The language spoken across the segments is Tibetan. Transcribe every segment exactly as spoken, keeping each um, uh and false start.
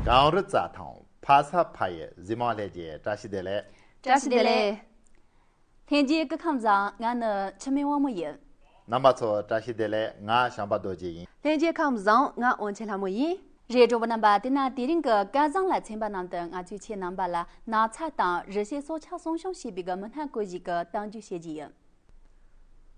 གངས་རི་རྩྭ་ཐང་ཕ་ས་ཕ་ཡུལ་གཟིགས་མང་ལྷན་རྒྱས་བཀྲ་ཤིས་བདེ་ལེགས། བཀྲ་ཤིས་བདེ་ལེགས། ལྷན་རྒྱས་སྐུ་ཁམས་བཟང་། ང་ནི་འཆི་མེད་དབང་མོ་ཡིན། རྣམ་པ་ཚོ་བཀྲ་ཤིས་བདེ་ལེགས། ང་བྱམས་པ་རྡོ་རྗེ་ཡིན། ལྷན་རྒྱས་ཁམས་བཟང་། ང་དབང་ཆེན་ལྷ་མོ་ཡིན། རེད། གྲོགས་པོ་རྣམ་པ། དེ་ན་དེ་རིང་གི་སྐལ་བཟང་ལ་ཚན་པ་ནང་དུ་ང་ཚོས་ཁྱེད་རྣམ་པ་ལ་ན་ཚ་དང་རི་སྐྱེས་སྲོག་ཆགས་སྲུང་སྐྱོང་བྱེད་པའི་གི་མི་སྣ་སྐོར་ཞིག་གི་གཏམ་རྒྱུད་བཤད་རྒྱུ་ཡིན།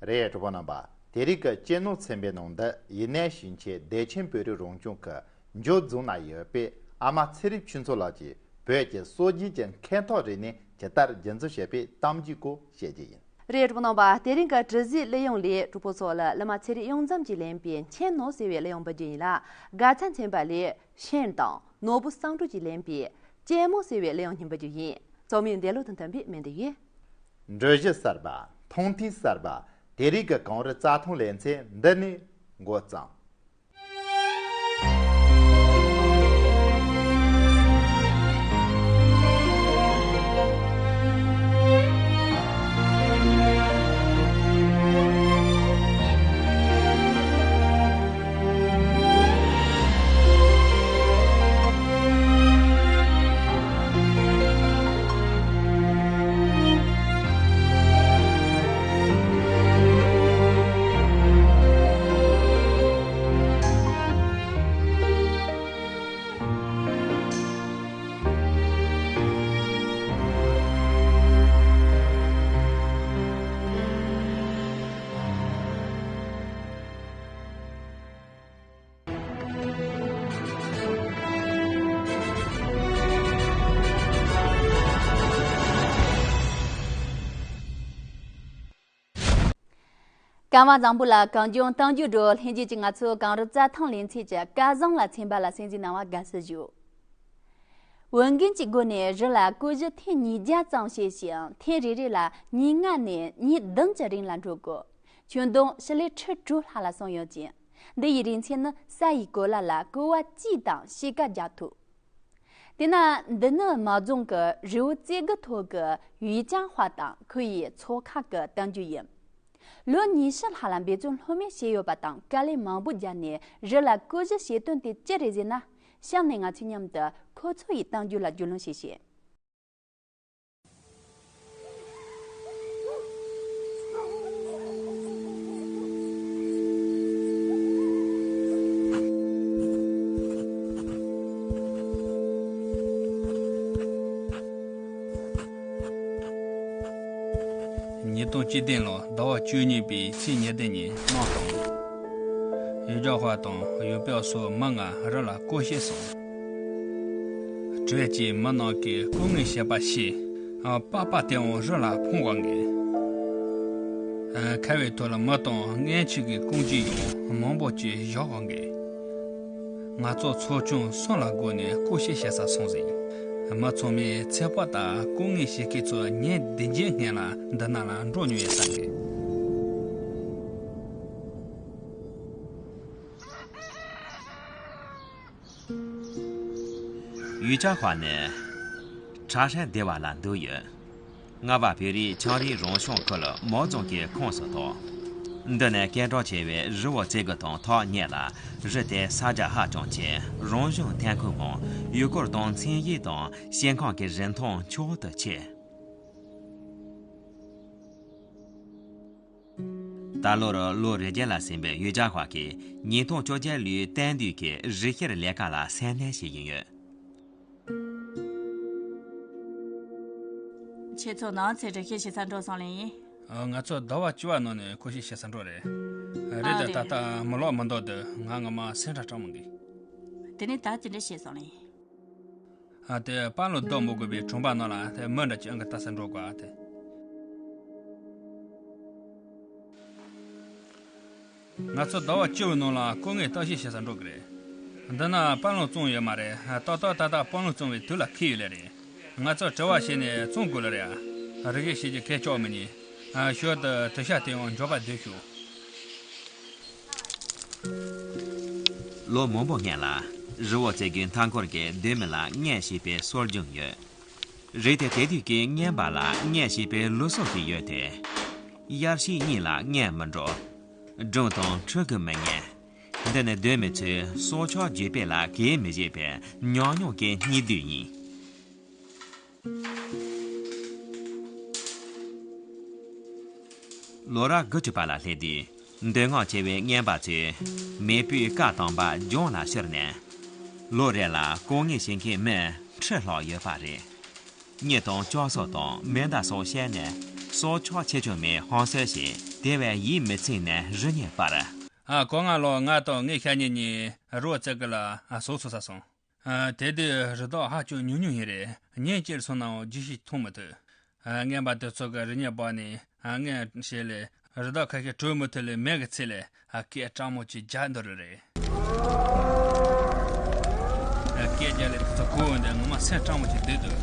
རེད། གྲོགས་པོ་རྣམ་པ། དེ་རིང་གི་གཅེས་ནོར་ཚན་པའི་ནང་འདི་ཡུན་ནན་ཞིང་ཆེན་བདེ་ཆེན་བོད་རིགས་རང་སྐྱོང་ཁུལ་འཇོ་རྫོང་ན་ཡོད་པའི་ཨ་མ་ཚེ་རིང་ཆོས་མཚོ་ལགས་ཀྱིས་བོད་ཀྱི་སྲོལ་རྒྱུན་གྱི་མཁལ་ཐོག་རིག་གནས་ཇི་ལྟར་རྒྱུན་འཛིན་བྱེད་པའི་གཏམ་རྒྱུད་སྐོར་བཤད་རྒྱུ་ཡིན། རེད། གྲོགས་པོ་རྣམ་པ། དེ་རིང་གི་དྲི་ཟའི་གླུ་དབྱངས་ལས་གྲོགས་པོ་ཚོ་ལ་གླུ་མ་ཚེ་རིང་གཡུང་བཟང་གིས་ལེན་པའི་མཁྱེན་ནོར་ཟེར་བའི་གླུ་དབྱངས་འབུལ་རྒྱུ་ཡིན་ལ། དགའ་ཚལ་ཚན་པ་ལས་ཤན་དང་ནོར་བུ་བསམ་གྲུབ་ཀྱིས་ལེན་པའི་གཅེན་མོ་ཟེར་བའི་གླུ་དབྱངས་གཉིས་འབུལ་རྒྱུ་ཡིན། ཚང་མས་འདོད་བློ་དང་མཐུན་པའི་སྨོན་འདུན་ཡོད། འགྲུལ་བཞུད་གསར་པ། མཐོང་ཐོས་གསར་པ། དེ་རིང་གི་གངས་རི་རྩྭ་ཐང་ལེ་ཚན་འདི་ནས་འགོ་བརྩམས། སྐལ་བ་བཟང་པོ་ལ་གངས་ལྗོངས་གཏམ་རྒྱུད་འགྲོ། ལྷན་རྒྱས་ཀྱིས་ང་ཚོའི་གངས་རི་རྩྭ་ཐང་ལེ་ཚན་གྱི་སྐལ་བཟང་ལ་ཚན་པ་ལ་གསན་གཟིགས་གནང་བར་དགའ་བསུ་ཞུ། འོས་འགན་གྱི་སྒོ་ནས་རི་ལ་བརྐོས་གཞི་ཐེངས་ཉིས་བརྒྱ་ཙམ་བྱས་ཤིང་། ཐེངས་རེ་རེ་ལ་ཉིན་ལྔ་ནས་ཉིན་བདུན་གྱི་རིང་ལ་འགྲོ་དགོས། ཁྱོན་བསྡོམས་ཞི་ལི་ཁྲི་དྲུག་ལྷག་ལ་སོང་ཡོད་ཅིང་། འདི་ཡི་རིན་ཆེན་ནི་ས་ཡི་གོ་ལ་ལ་ཀོ་བ་གཅིག་དང་ཕྱེད་ཀ་རྒྱག་ཐུབ། དེས་ན་འདི་ནི་མ་རྫོང་གི་རི་བོ་རྩེ་དགུ་ཐོག་གི་ཡུས་ཅང་ཧྭ་དང་ཁོ་ཡི་ཚོ་ཁག་གི་གཏམ་རྒྱུད་ཡིན། ལོ་ཉི་ཤུ་ལྷག་ལ་འབད་བརྩོན་ལྷོད་མེད་བྱས་ཡོད་པ་དང་། དཀའ་ལས་མང་པོ་བརྒྱབ་ནས་རི་ལ་བརྐོས་གཞི་བྱེད་དོན་དེ་ཅི་རེད་ཟེར་ན། གཤམ་ནས་ང་ཚོས་མཉམ་དུ་ཁོ་ཚོ་ཡི་གཏམ་རྒྱུད་ལ་རྒྱུས་ལོན་བྱེད་ཤིག། ཉིས་སྟོང་བཅུ་བདུན་ལོ་ཟླ་བ་བཅུ་གཉིས་པའི་ཚེས་ཉེར་བདུན་ཉིན་གནམ་དྭངས། ཡུས་ཅང་ཧྭ་དང་ཡུས་པའོ་སོགས་མི་ལྔ་རི་ལ་བརྐོས་གཞི་སོང་། བྲེལ་གྱིས་མི་རྣམས་ཀྱིས་བརྐོ་ངན་བྱེད་པ་ཤེས། པགས་པ་དེའང་རི་ལ་འཕངས་པ་ངེས། ཁ་བའི་ཐོག་ལ་མི་དང་མངལ་ཆུ་གི་རྐང་རྗེས་ཡང་མང་པོ་ཅིག་བཞག་པ་ངེས། ང་ཚོ་ཚོ་ཆུང་གསུམ་ལ་བགོས་ནས་བརྐོ་གཞི་བྱེད་ས་སོང་ཟིན། མི་ཚང་མས་ཚོད་དཔག་ལྟར་བརྐོ་ངན་བྱེད་མཁན་ཚོ་ཉིན་བདུན་བརྒྱད་སྔོན་ལ་འདི་ན་ལ་འགྲོ་མྱོང་ཡོད་ས་རེད། ཡུས་ཅང་ཧྭ་ནི་ཁྲ་ཧྲན་སྡེ་བ་ལ་འདུས་ཡོད། རྔ་བ་བོད་རིགས་ཆའང་རི་རང་སྐྱོང་ཁུལ་མའོ་རྫོང་གི་ཁོངས་སུ་གཏོགས། འདི་ནི་སྐད་གྲགས་ཆེ་བའི་རི་བོ་རྩེ་དགུ་དང་ཐག་ཉེ་ལ། རི་དེ་ས་རྒྱ་ཧ་ཅང་ཆེ། རང་བྱུང་ཐོན་ཁུངས་མང་། ཡུལ་སྐོར་དང་མཚན་གཞི་དང་ཞིང་ཁམས་ཀྱི་རིན་ཐང་མཆོག་ཏུ་ཆེ། ད་ལོར་ལོ་རེ་བརྒྱད་ལ་ཟིན་པའི་ཡུས་ཅང་ཧྭ་གིས་ཉིས་སྟོང་བཅོ་བརྒྱད་ལོའི་དེང་དུས་ཀྱི་རི་སྐྱེལ་ལས་ཀ་ལ་སེམས་གཏད་བྱེད་ཀྱིན་ཡོད། ཁྱེད་ཚོ་ནང་ཚན་རི་སྐྱེལ་བྱེད་ས་འགྲོ་སོང་ལེ་ཡིན། ཨ། ང་ཚོ་ཟླ་བ་བཅུ་བ་ནང་ནས་བརྐོ་གཞི་བྱེད་ས་འགྲོ་རེད། རི་ཨ་དེ་རེད། ད་ལྟ་མི་ལོག་མི་འདུག་དུས་ང་ངོ་མ་སེམས་ཁྲལ་སྤྲང་མོ་གི། དེ་ནས་ད་ཅི་འདྲ་བྱས་སོང་ལེ་ཡིན། ཨ། དེ་དཔའ་ལོ་རྡོ་མི་དགོས་པའི་གྲོང་པ་ནང་ལ་དེ་མི་འདྲ་ཅིག་ཨང་ཀི་ལྟ་ས་འགྲོ་དགོས་ཨ་དེ། ང་ཚོ་ཟླ་བ་བཅུ་བའི་ནང་ལ་བརྐོ་ངན་བརྟག་ཞིབ་བྱེད་ས་འགྲོ་གི་རེད། འདི་ན་དཔའ་ལོ་བཙོང་ཡོད་མ་རེད། ཏག་ཏག་ཏག་ཏག་དཔའ་ལོ་བཙོང་བའི་དུས་ལ་འཁེལ་ཡོད་ལེ་རེད། ང་ཚོ་དྲི་བ་བྱས་ནས་བཙོང་དགོས་ལེ་རེད་ཨ། རི་སྐྱེལ་བྱེད་རྒྱུ་ཁེར་ཆོག་མི་ཉན། ཞོར་དུ་དུ་ཤ་དེ་ཡང་མགྱོགས་པ་སྡུད་ཤོག། ལོ་མང་པོ་སྔོན་ལ་རི་བོ་རྩེ་དགུའི་མཐའ་འཁོར་གྱི་སྡོད་མི་ལ་མངལ་ཞེས་པའི་སྲོལ་རྒྱུན་ཡོད། རི་དེ་དེ་དུས་ཀྱི་མངལ་འབབ་ལ་མངལ་ཞེས་པའི་ལུགས་སྲོལ་ཞིག་ཡོད་དེ། དབྱར་ཕྱི་གཉིས་ལ་མངལ་མི་འགྲོ། སྦྲང་དང་ཕྲུ་གུ་མི་ཉལ། འདི་ནི་སྡོད་མི་ཚོའི་སྲོག་ཆགས་རྒྱུད་སྤེལ་ལ་གལ་མི་བཞེས་པའི་ཉུང་ཉུང་གི་སྙིང་བསྡུས་ཡིན། ལོ་རབས་དགུ་བཅུ་པ་ལ་སླེབས་དུས། འདོད་རྔམ་ཆེ་བའི་རྔན་པ་ཚོས་མེས་པོའི་བཀའ་དམ་པ་ལྗོངས་ལ་བསྐྱུར་ནས། ལོ་རེ་ལ་སྐུ་ངལ་བྱེད་མཁན་མི་ཁྲི་ལྷག་ཡོད་པ་རེད། རྙི་དང་ལྕགས་སོག་དང་མེ་མདའ་སོགས་བཤལ་ནས་སྲོག་ཆགས་ཆེ་ཆུང་མའི་ཧམ་སེམས་ཤིག་དེ་བས་ཡིད་མི་ཚིམ་ནས་རི་ཉིལ་བར། ཨ། གོ་ལྔ་ལོ་ང་དང་ངའི་ཤ་ཉེ་གཉིས་རི་བོ་རྩེ་དགུ་ལ་ཟོག་འཚོ་ས་སོང་། ཨ། དེ་དུས་རི་དྭགས་ཧ་ཅང་ཉུང་ཉུང་ཞིག་རེད། ཉིན་གཅིག་སོང་ནའང་རྒྱུ་ཞིག་མཐོང་མི་ཐུབ། ཨ། རྔན་པ་དེ་ཚོ་གིས་རི་ཉིལ་འབག་ནས། ཨ། རྔན་བཤལ་ལས། རི་དྭགས་ཁ་ཤས་བྲོས་མི་ཐུབ་ལས་མེད་གི་ཚེ་ལས། ཨ། སྐད་གྲང་མོ་ཅིག་རྒྱག་འདོད་རེད། ཨ། སྐད་རྒྱག་ལས་དེ་ཚོ་གོ་འོང་དུས་ངོ་མ་སེམས་གྲང་མོ་ཅིག་སྡོད་འདུག་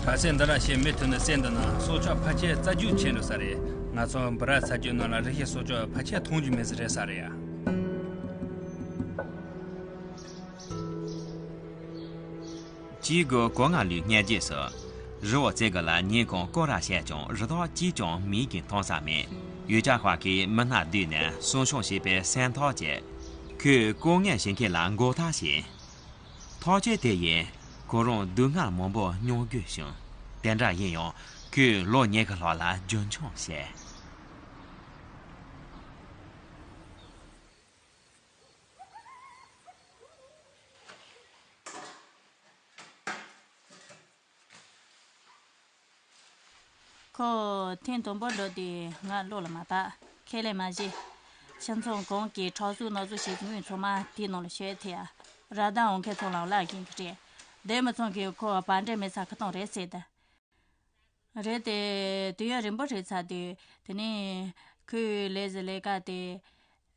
གལ་སྲིད་འདི་འདྲ་བྱེད་མི་ཐུབ་ན་སེམས་འདི་ན་སྲོག་ཆགས་ཕལ་ཆེར་རྩ་རྒྱུག་ཆེ་འགྲོ་ས་རེད། ང་ཚོ་བུ་ར་ཚ་རྒྱུད་ནང་ལ་རི་སྐྱེས་སྲོག་ཆགས་ཕལ་ཆེར་མཐོང་རྒྱུ་མེད་ས་རེད་ས་རེད་ཡ། སྐྱེ་དགུའི་གོ་ལྔ་ལོའི་སྔ་རྗེས་སུ། རི་བོ་རྩེ་དགུ་ལ་ཉིན་གང་སྐོར་ར་བྱས་ཀྱང་རི་དྭགས་གཅིག་ཀྱང་མིག་གིས་མཐོང་ས་མེད། ཡུལ་གྱར་ཧྭ་གིས་མི་སྣ་བསྡུས་ནས་སྲུང་སྐྱོང་བྱས་པའི་སེམས་ཐག་བཅད། ཁོས་སྐུ་ངལ་བྱེད་མཁན་ལ་མགོ་ཐག་བྱས། ཐག་གཅོད་དེ་ཡིས་ཁོ་རང་སྡུག་བསྔལ་མང་པོ་མྱོང་དགོས་བྱུང་། དེ་འདྲ་ཡིན་ཡང་ཁོས་ལོ་ཉི་ཤུ་ལྷག་ལ་རྒྱུན་འཁྱོངས་བྱས། ཁོ་ཐེངས་དང་པོ་འགྲོ་དུས་ང་བློ་ལ་མ་བབས། ཁས་ལེན་མ་བྱས། ཁྱིམ་ཚང་གང་གིས་ཁྲག་གསོད་སྣ་ཚོགས་བྱེད་དངུལ་ཚང་མ་དེའི་ནང་ལ་ཤོར་ཐལ་ཡ། ར་ད་འོང་མཁན་ཚོ་ལ་བརླག་གིན་གི་རེད། སྡེ་མི་ཚང་གིས་ཁོ་བ་འདྲེ་མེད་ས་ཁ་ཐོན་རེད་ཟེར་ཏེ། རེད་དེ། དུས་ཡུན་རིང་པོ་རེད་ཚར་དུས་དེ་ནས་ཁོའི་ལས་ཀྱི་ལས་ཀ་དེ།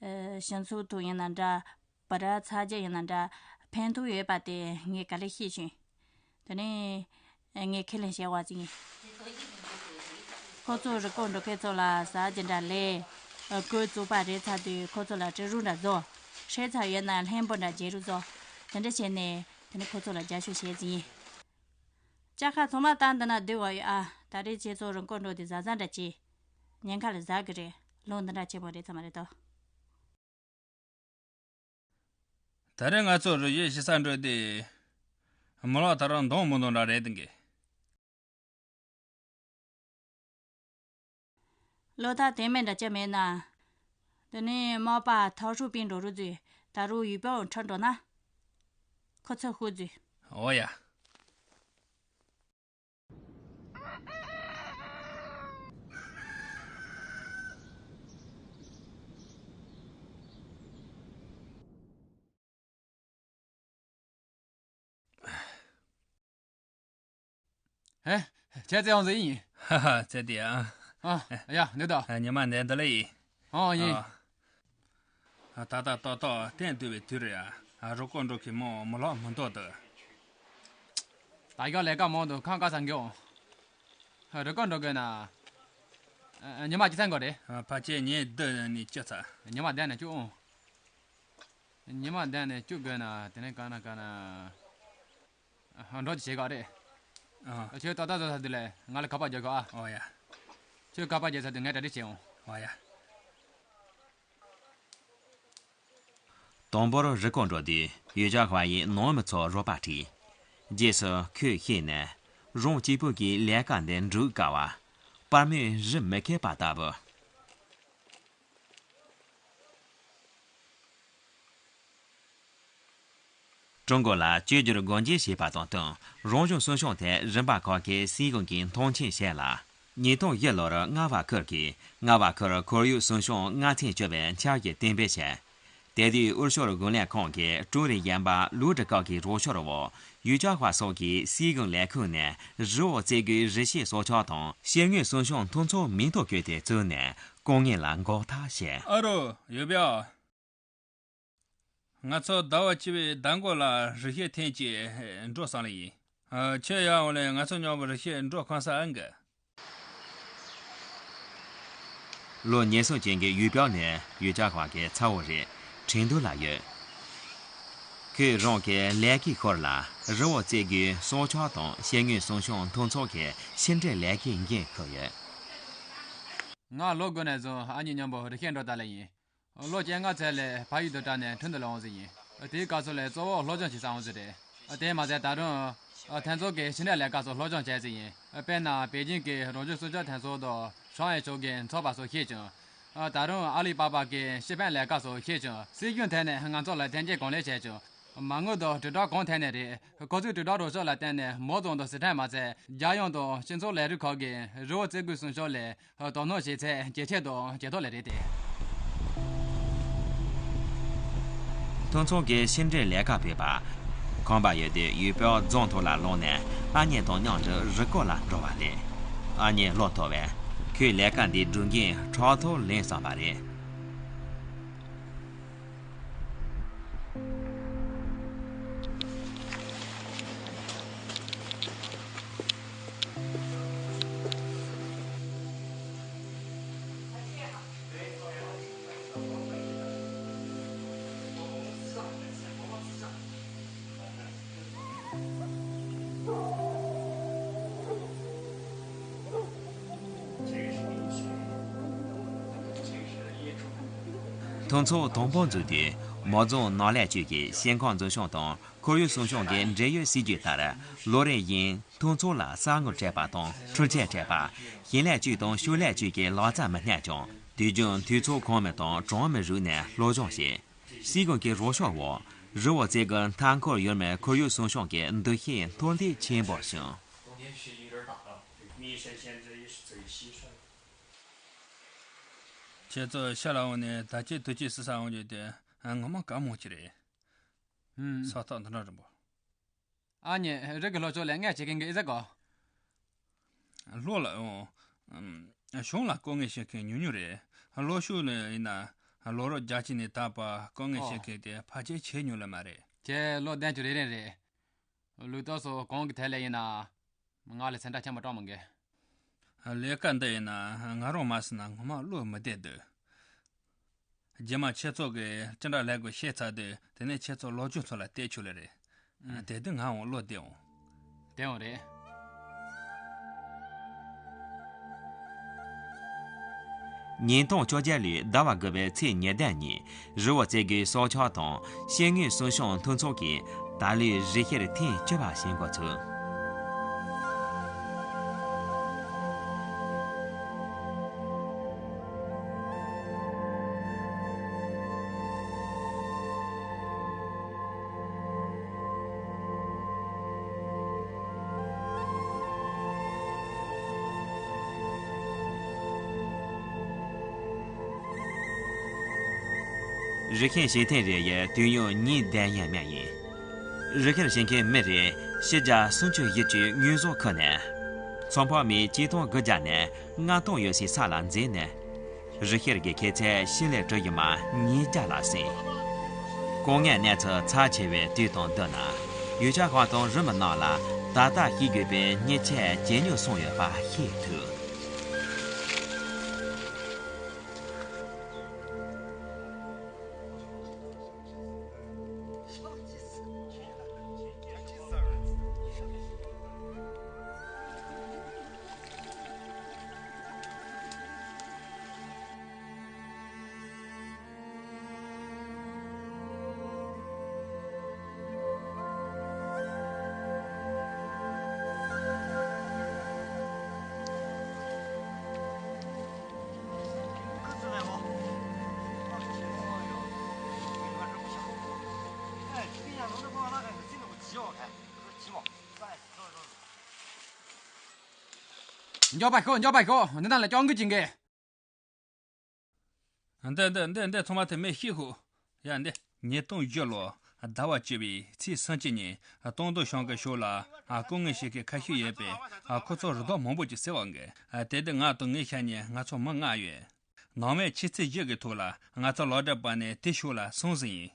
ཨ། སྤྱི་ཚོགས་ཐོག་ཡིན་ན་འདྲ། བུ་ར་ཚ་རྒྱུད་ཡིན་ན་འདྲ། ཕན་ཐོགས་ཡོད་པ་དེ་ངས་ག་ལེར་ཤེས་བྱུང་། དེ་ནས་ངས་ཁས་ལེན་བྱས་པ་ཅིག་ཡིན། ཁོ་ཚོ་རི་སྐོར་འགྲོ་མཁན་ཚོ་ལ་ཟ་རྒྱུ་འདྲ་ལས། ཨ། གོས་བཙོག་པ་རེད་ཚར་དུས་ཁོ་ཚོ་ལ་སྤྲི་རོ་འདྲ་བཙོ། ཧྲལ་ཚར་ཡོད་ན་ལྷན་པོ་འདྲ་བརྗེ་རུ་བཙོ། དེ་འདྲ་བྱས་ནས་དེ་ནས་ཁོ་ཚོ་ལ་རྒྱབ་སྐྱོར་བྱས་ཟིན་ཡིན། ལྕགས་ཁ་ཚང་མ་བཏང་འདི་ན་བསྡུས་པ་ཡོད་ཨ། ད་རེས་ཁྱེད་ཚོ་རི་སྐོར་འགྲོ་དུས་གཟབ་གཟབ་འདྲ་བྱེད། ཉེན་ཁ་ལ་གཟབ་གི་རེད། ལུང་འདི་འདྲ་ཆེན་པོ་རེད་ཚང་མ་རེད་དོ། ད་རེས་ང་ཚོ་རི་བཞི་ཞི་ས་འགྲོ་དུས། མི་ལོ་ད་རུང་འདང་མི་འདང་འདྲ་རེད་འདུག་གི། ལོ་ཐ་དེ་མེད་འདྲ་ཅི་མེད་ན། དེ་ནས་མ་པ་ཐག་ཧྲུག་པིན་འགྲོ་རུ་འཛུལ། ད་རུང་ཡུལ་པོ་ཁྲིད་འགྲོ་ན། ཁོ་ཚོ་ཤོད་འཛུལ། འོ་ཡ། ཧེ། ཁྱེད་ཚེ་ཡོང་ཟེར་ཡིན། ཧ་ཧ། ཚེ་དེ་ཨ། ཨ། ཡ། འདི་ད། ཉི་མ་འདི་འདི་ལ་ཡིན། ཨ་ཡིན། ཨ། ད་ལྟ་ཏག་ཏག་གཏན་སྡོད་པའི་དུས་རེད་ཨ། རུ་སྐོར་འགྲོ་མཁན་མང་མི་ལོག་མི་འདུག་ཏུ། ད་ཡག་ལས་ཀ་མང་དུ་ཁང་ཀ་ས་འགྱོ། རུ་སྐོར་འགྲོ་དགོས་ན། ཉི་མ་གཅིག་ཚང་དགོས་རེད། ཕལ་ཆེར་ཉིན་བདུན་ནས་བཅུ་ཚར། ཉི་མ་བདུན་ནས་བཅུ་ཨང་། ཉི་མ་བདུན་ནས་བཅུ་དགོས་ན་དེ་ནས་ག་ན་ག་ན། འགྲོ་ཅི་བྱེད་ག་རེད། ཨ། ཁྱོད་ཏག་ཏག་བཟོ་ས་དེ་ལས་ང་ལ་ཁ་པར་རྒྱག་གོ་ཨ། ཨོ་ཡ། ཁྱོད་ཁ་པར་རྒྱག་ས་དེ་ངས་གྲ་སྒྲིག་བྱེད་འོང་། ཨོ་ཡ། དང་པོར་རི་སྐོར་འགྲོ་དུས་ཡུལ་གྱར་ཧྭ་ཡིས་ནང་མི་ཚོར་རོགས་པ་ཁྲིད། རྗེས་སུ་ཁོས་ཤེས་ནས་རང་གཅིག་པུ་གིས་ལས་ཀ་འདི་འགྲུབ་དཀའ་བ། པར་མོས་རི་མི་ཁེབས་པ་ལྟ་བུ། ཀྲུང་གོ་ལ་བཅོས་བསྒྱུར་སྒོ་འབྱེད་བྱས་པ་དང་བསྟུན་རང་བྱུང་སྲུང་སྐྱོང་ཐད་རིམ་པ་ཁག་གི་སྲིད་གཞུང་གིས་མཐོང་ཆེན་བྱས་ལ། ཉིས་སྟོང་བཞི་ལོར་རྔ་བ་ཁུལ་གྱིས་རྔ་བ་ཁུལ་ཁོར་ཡུག་སྲུང་སྐྱོང་ལྔ་ཚན་བཅུ་པའི་འཆར་གཞི་གཏན་འབེབས་བྱས། དེ་དུས་དབུལ་ཕྱུག་གུང་ལས་ཁང་གི་ཀྲུའུ་རིན་གཞོན་པ་ལུའུ་ཀྲི་ཀའོ་གིས་རོགས་སྐྱོར་འོག་ཡུལ་གྱར་ཧྭ་སོགས་ཀྱི་སྲིད་གཞུང་ལས་ཁུངས་ནས་རི་བོ་རྩེ་དགུའི་རི་སྐྱེས་སྲོག་ཆགས་དང་ཤེལ་དངོས་སྲུང་སྐྱོང་མཐུན་ཚོགས་མིང་ཐོ་བཀོད་དེ་བཙུགས་ནས་སྐུ་ངལ་ལ་འགོག་ཐབས་བྱས། ཨ་རོ། ཡོ་པའོ། ང་ཚོ་ཟླ་བ་བཅུ་པའི་ཟླ་མགོ་ལ་རི་སྐྱེས་ཐེངས་གཅིག་འགྲོ་བསམ་ལེ་ཡིན། ཨ། ཁྱོད་ཡང་འོང་ལེ་ང་ཚོ་མཉམ་པོ་རི་སྐྱེས་འགྲོ་གང་ས་ཨང་གི། ལོ་ཉེར་གསུམ་ཅན་གྱི་ཡུས་པའོ་ནི་ཡུལ་གྱར་ཧྭ་གི་ཚ་བོ་རེད། ཁྲིན་ཏུའུ་ལ་ཡོད། ཁོས་རང་གི་ལས་ཀའི་ཤུལ་ལ་རི་བོ་རྩེ་དགུའི་སྲོག་ཆགས་དང་ཤེལ་དངོས་སྲུང་སྐྱོང་མཐུན་ཚོགས་ཀྱི་ཕྱི་འབྲེལ་ལས་ཀའི་འགན་འཁུར་ཡོད། ང་ལོ་དགུ་ནས་བཟུང་ཨ་མྱེས་མཉམ་པོ་རི་སྐྱེས་འགྲོ་ད་ལེ་ཡིན། ལོ་བཅོ་ལྔ་ཚར་ལས་ཕ་ཡུལ་དུ་བསྐྲགས་ནས་འཁྲུན་དུ་ལོག་ཡོང་ཟིག་ཡིན། དེའི་སྐབས་སུ་ལས་གཙོ་བོ་སློབ་སྦྱོང་བྱེད་ས་ཡོང་ཟིག་རེད། དེ་མ་ཟད་ད་རུང་། ཨ། མཐུན་ཚོགས་ཀྱི་ཕྱི་འབྲེལ་ལས་ཀ་སོགས་སློབ་སྦྱོང་བྱས་ཟིན་ཡིན། དཔེར་ན་པེ་ཅིང་གི་རང་བྱུང་སྲུང་སྐྱོབ་མཐུན་ཚོགས་དང་ཧྲང་ཧའེ་ཕྱོགས་ཀྱི་ཚོགས་པ་སོགས་ཤེས་བྱུང་། ཨ། ད་རུང་ཨ་ལི་པ་པ་གི་ཤེས་དཔལ་ལས་ཀ་སོགས་ཤེས་བྱུང་། སྲིད་གཞུང་ཐད་ནས་ང་ཚོ་ལ་ཐོན་སྐྱེད་གང་ལེགས་བྱས་བྱུང་། མ་དངུལ་དང་དྲིལ་བསྒྲགས་གང་ཐད་ནས་རེད། ཁོ་ཚོའི་དྲིལ་བསྒྲགས་རོགས་སྐྱོར་ལ་བརྟེན་ནས་མའོ་ཙུང་ཏུང་སི་ཁྲོན་མ་ཚད་རྒྱལ་ཡོངས་དང་སྤྱི་ཚོགས་ལས་རིགས་ཁག་གིས་རི་བོ་རྩེ་དགུའི་སྲུང་སྐྱོབ་ལས། དོ་སྣང་བྱེད་ཚད་ཇེ་ཆེ་དང་ཇེ་མཐོ་ལ་རེད་དེ། མཐུན་ཚོགས་ཀྱི་ཕྱི་འབྲེལ་ལས་ཀ་ཕེབས་པ། ཁང་པ་ཡོད་དུས་ཡུལ་པོ་རྫོང་ཐོག་ལ་ལོག་ནས་ཨ་མྱེས་དང་མཉམ་དུ་རི་སྐོར་ལ་འགྲོ་བ་རེད། ཨ་མྱེས་བློ་མཐོ་བས། ཁོས་ལས་ཀ་འདི་སྒྲུབ་འགན་ཕྲག་ཐོག་ལེན་བསམ་པ་རེད། མཐུན་ཚོགས་དང་པོ་འཛུགས་དུས་མའོ་རྫོང་ནང་ལས་ཅུས་ཀྱི་ཤིང་ཁང་འཛུགས་སྐྱོང་དང་ཁོར་ཡུག་སྲུང་སྐྱོང་གི་འབྲེལ་ཡོད་སྲིད་ཇུས་ལྟར་ལོ་རེ་བཞིན་མཐུན་ཚོགས་ལ་གསར་དངུལ་སྤྲད་པ་དང་འཕྲུལ་ཆས་སྤྲད་པ། ཞིང་ལས་ཅུས་དང་ཕྱུགས་ལས་ཅུས་ཀྱི་ལག་རྩལ་མི་སྣ་ཀྱང་དུས་རྒྱུན་འཐུས་ཚབ་ཁང་མི་དང་གྲོང་མི་རུ་ནས་སློབ་སྦྱོང་བྱས། སྲིད་གཞུང་གི་རོགས་སྐྱོར་འོག་རི་བོ་རྩེ་དགུ་མཐའ་འཁོར་ཡུལ་མིའི་ཁོར་ཡུག་སྲུང་སྐྱོང་གི་འདུ་ཤེས་མཐོར་འདེགས་ཆེན་པོ་བྱུང་། ཁྱེད་ཚོ་ཤར་ལ་འོང་ནས་ད་ཅི་དུས་ཅི་སི་ས་འོང་རྒྱུ་དེ་ངོ་མ་དཀའ་མོ་ཅིག་རེད། ཧུམ། ས་ཐག་འདི་འདྲ་རིང་པོ། ཨ་མྱེས། རི་གི་ལྷོ་ཕྱོགས་ལ་ངས་བྱེད་མཁན་གྱི་ཨི་ཟེར་གོ། ལྷོ་ལ་ཨོ། ཨམ། གཞུང་ལ་ལྐོག་རྔན་བྱེད་མཁན་ཉུང་ཉུང་རེད། ལྷོ་ཕྱོགས་ནས་ཡིན་ན་ལོ་རོགས་རྒྱ་ཆེ་ནས་ད་བར་ལྐོག་རྔན་བྱེད་མཁན་དེ་ཕལ་ཆེར་བྱེད་མྱོང་ལེ་མ་རེད། ཁྱེད་བློ་བདེ་རྒྱུ་རེ་རེ་རེད། ལུས་སྟོབས་སོགས་གང་གི་ཐད་ལ་ཡིན་ན། ང་ལ་སེམས་ཁྲལ་ཆེན་པོ་སྤྲོད་མི་དགོས། ལས་ཀ་འདི་ཡིན་ན་ང་རང་མ་ཟིན་ན་ངོ་མ་བློ་མི་བདེ་འདུག་རྗེས་མ་ཁྱེད་ཚོ་གིས་ཅི་འདྲ་ལས་དགོས་ཤེས་ཚར་དུས་དེ་ནས་ཁྱེད་ཚོ་ལོ་རྒྱུས་ཚོ་ལ་བལྟས་ཆོག་ལེ་རེད། ཨ། དེ་དུས་ང་འོང་བློ་བདེ་འོང་། བདེ་འོང་རེད། ཉིས་སྟོང་བཅོ་བརྒྱད་ལོའི་ཟླ་བ་དགུ་པའི་ཚེས་ཉེར་བདུན་ཉིན་རི་བོ་རྩེ་དགུའི་སྲོག་ཆགས་དང་ཤིང་དངོས་སྲུང་སྐྱོང་མཐུན་ཚོགས་ཀྱིས་ད་ལོའི་རི་ཤེལ་ཐེངས་བཅུ་པ་བཞེངས་འགོ་ཚུགས། རི་ཤེལ་བཞེངས་ཐེངས་རེ་ཡི་དུས་ཡུན་ཉིན་བདུན་ཡས་མས་ཡིན། རི་ཤེལ་བཞེངས་མཁན་མི་རེར་ཕྱི་རྒྱལ་སུམ་ཅུ་བཞི་བཅུའི་དངོས་ཟོག་ཁུར་ནས། ཚོང་པ་མི་ཆིག་སྟོང་དགུ་བརྒྱ་ནས་ལྔ་སྟོང་ཡོད་སའི་ས་ལ་འཛེགས་ནས། རི་ཤེལ་གྱི་ཁྱད་ཚད་ཕྱི་ལས་གྲུ་བཞི་མ་ཉིས་བརྒྱ་ལ་ཟིན། དཀའ་ངལ་གནས་ཚུལ་ཚབས་ཆེ་བའི་དུས་དང་བསྡུར་ན། ཡུལ་ཤར་ཁང་དང་རི་མི་རྣམས་ལ་ད་ལྟ་ཤེས་དགོས་པའི་མྱི་ཆེ་ཇེ་ཉུང་སོང་ཡོད་པ་ཤེས་ཐུབ། མགྱོགས་པ་ཤོག་མགྱོགས་པ་ཤོག་འདི་ན་ལ་སྐྱོང་གི་ཅིག་གི། འདི་འདི་འདི་འདི་ཚང་མ་དེ་མེད་ཤེས་ཤོག་ཡ་འདི། ཉིས་སྟོང་བཞི་ལོ་ཟླ་བ་བཅུ་པའི་ཚེས་སུམ་ཅུ་ཉིན་སྟོང་རྡོ་ཤང་གི་ཕྱོགས་ལ་ལྐོག་རྔན་བྱེད་མཁན་ཁ་ཤས་ཡོད་པས་ཁོ་ཚོ་རི་དྭགས་མང་པོ་ཅིག་བསད་པ་འགས། དེ་དུས་ང་དང་ངའི་ཤ་ཉེ་ང་ཚོ་མི་ལྔ་ཡོད། ནང་མི་ཆུ་ཚོད་བཞི་གི་ཐོག་ལ་ང་ཚོ་ལག་སྒྲིལ་པ་ནས་དེ་ཕྱོགས་ལ་སོང་ཟིན་ཡིན།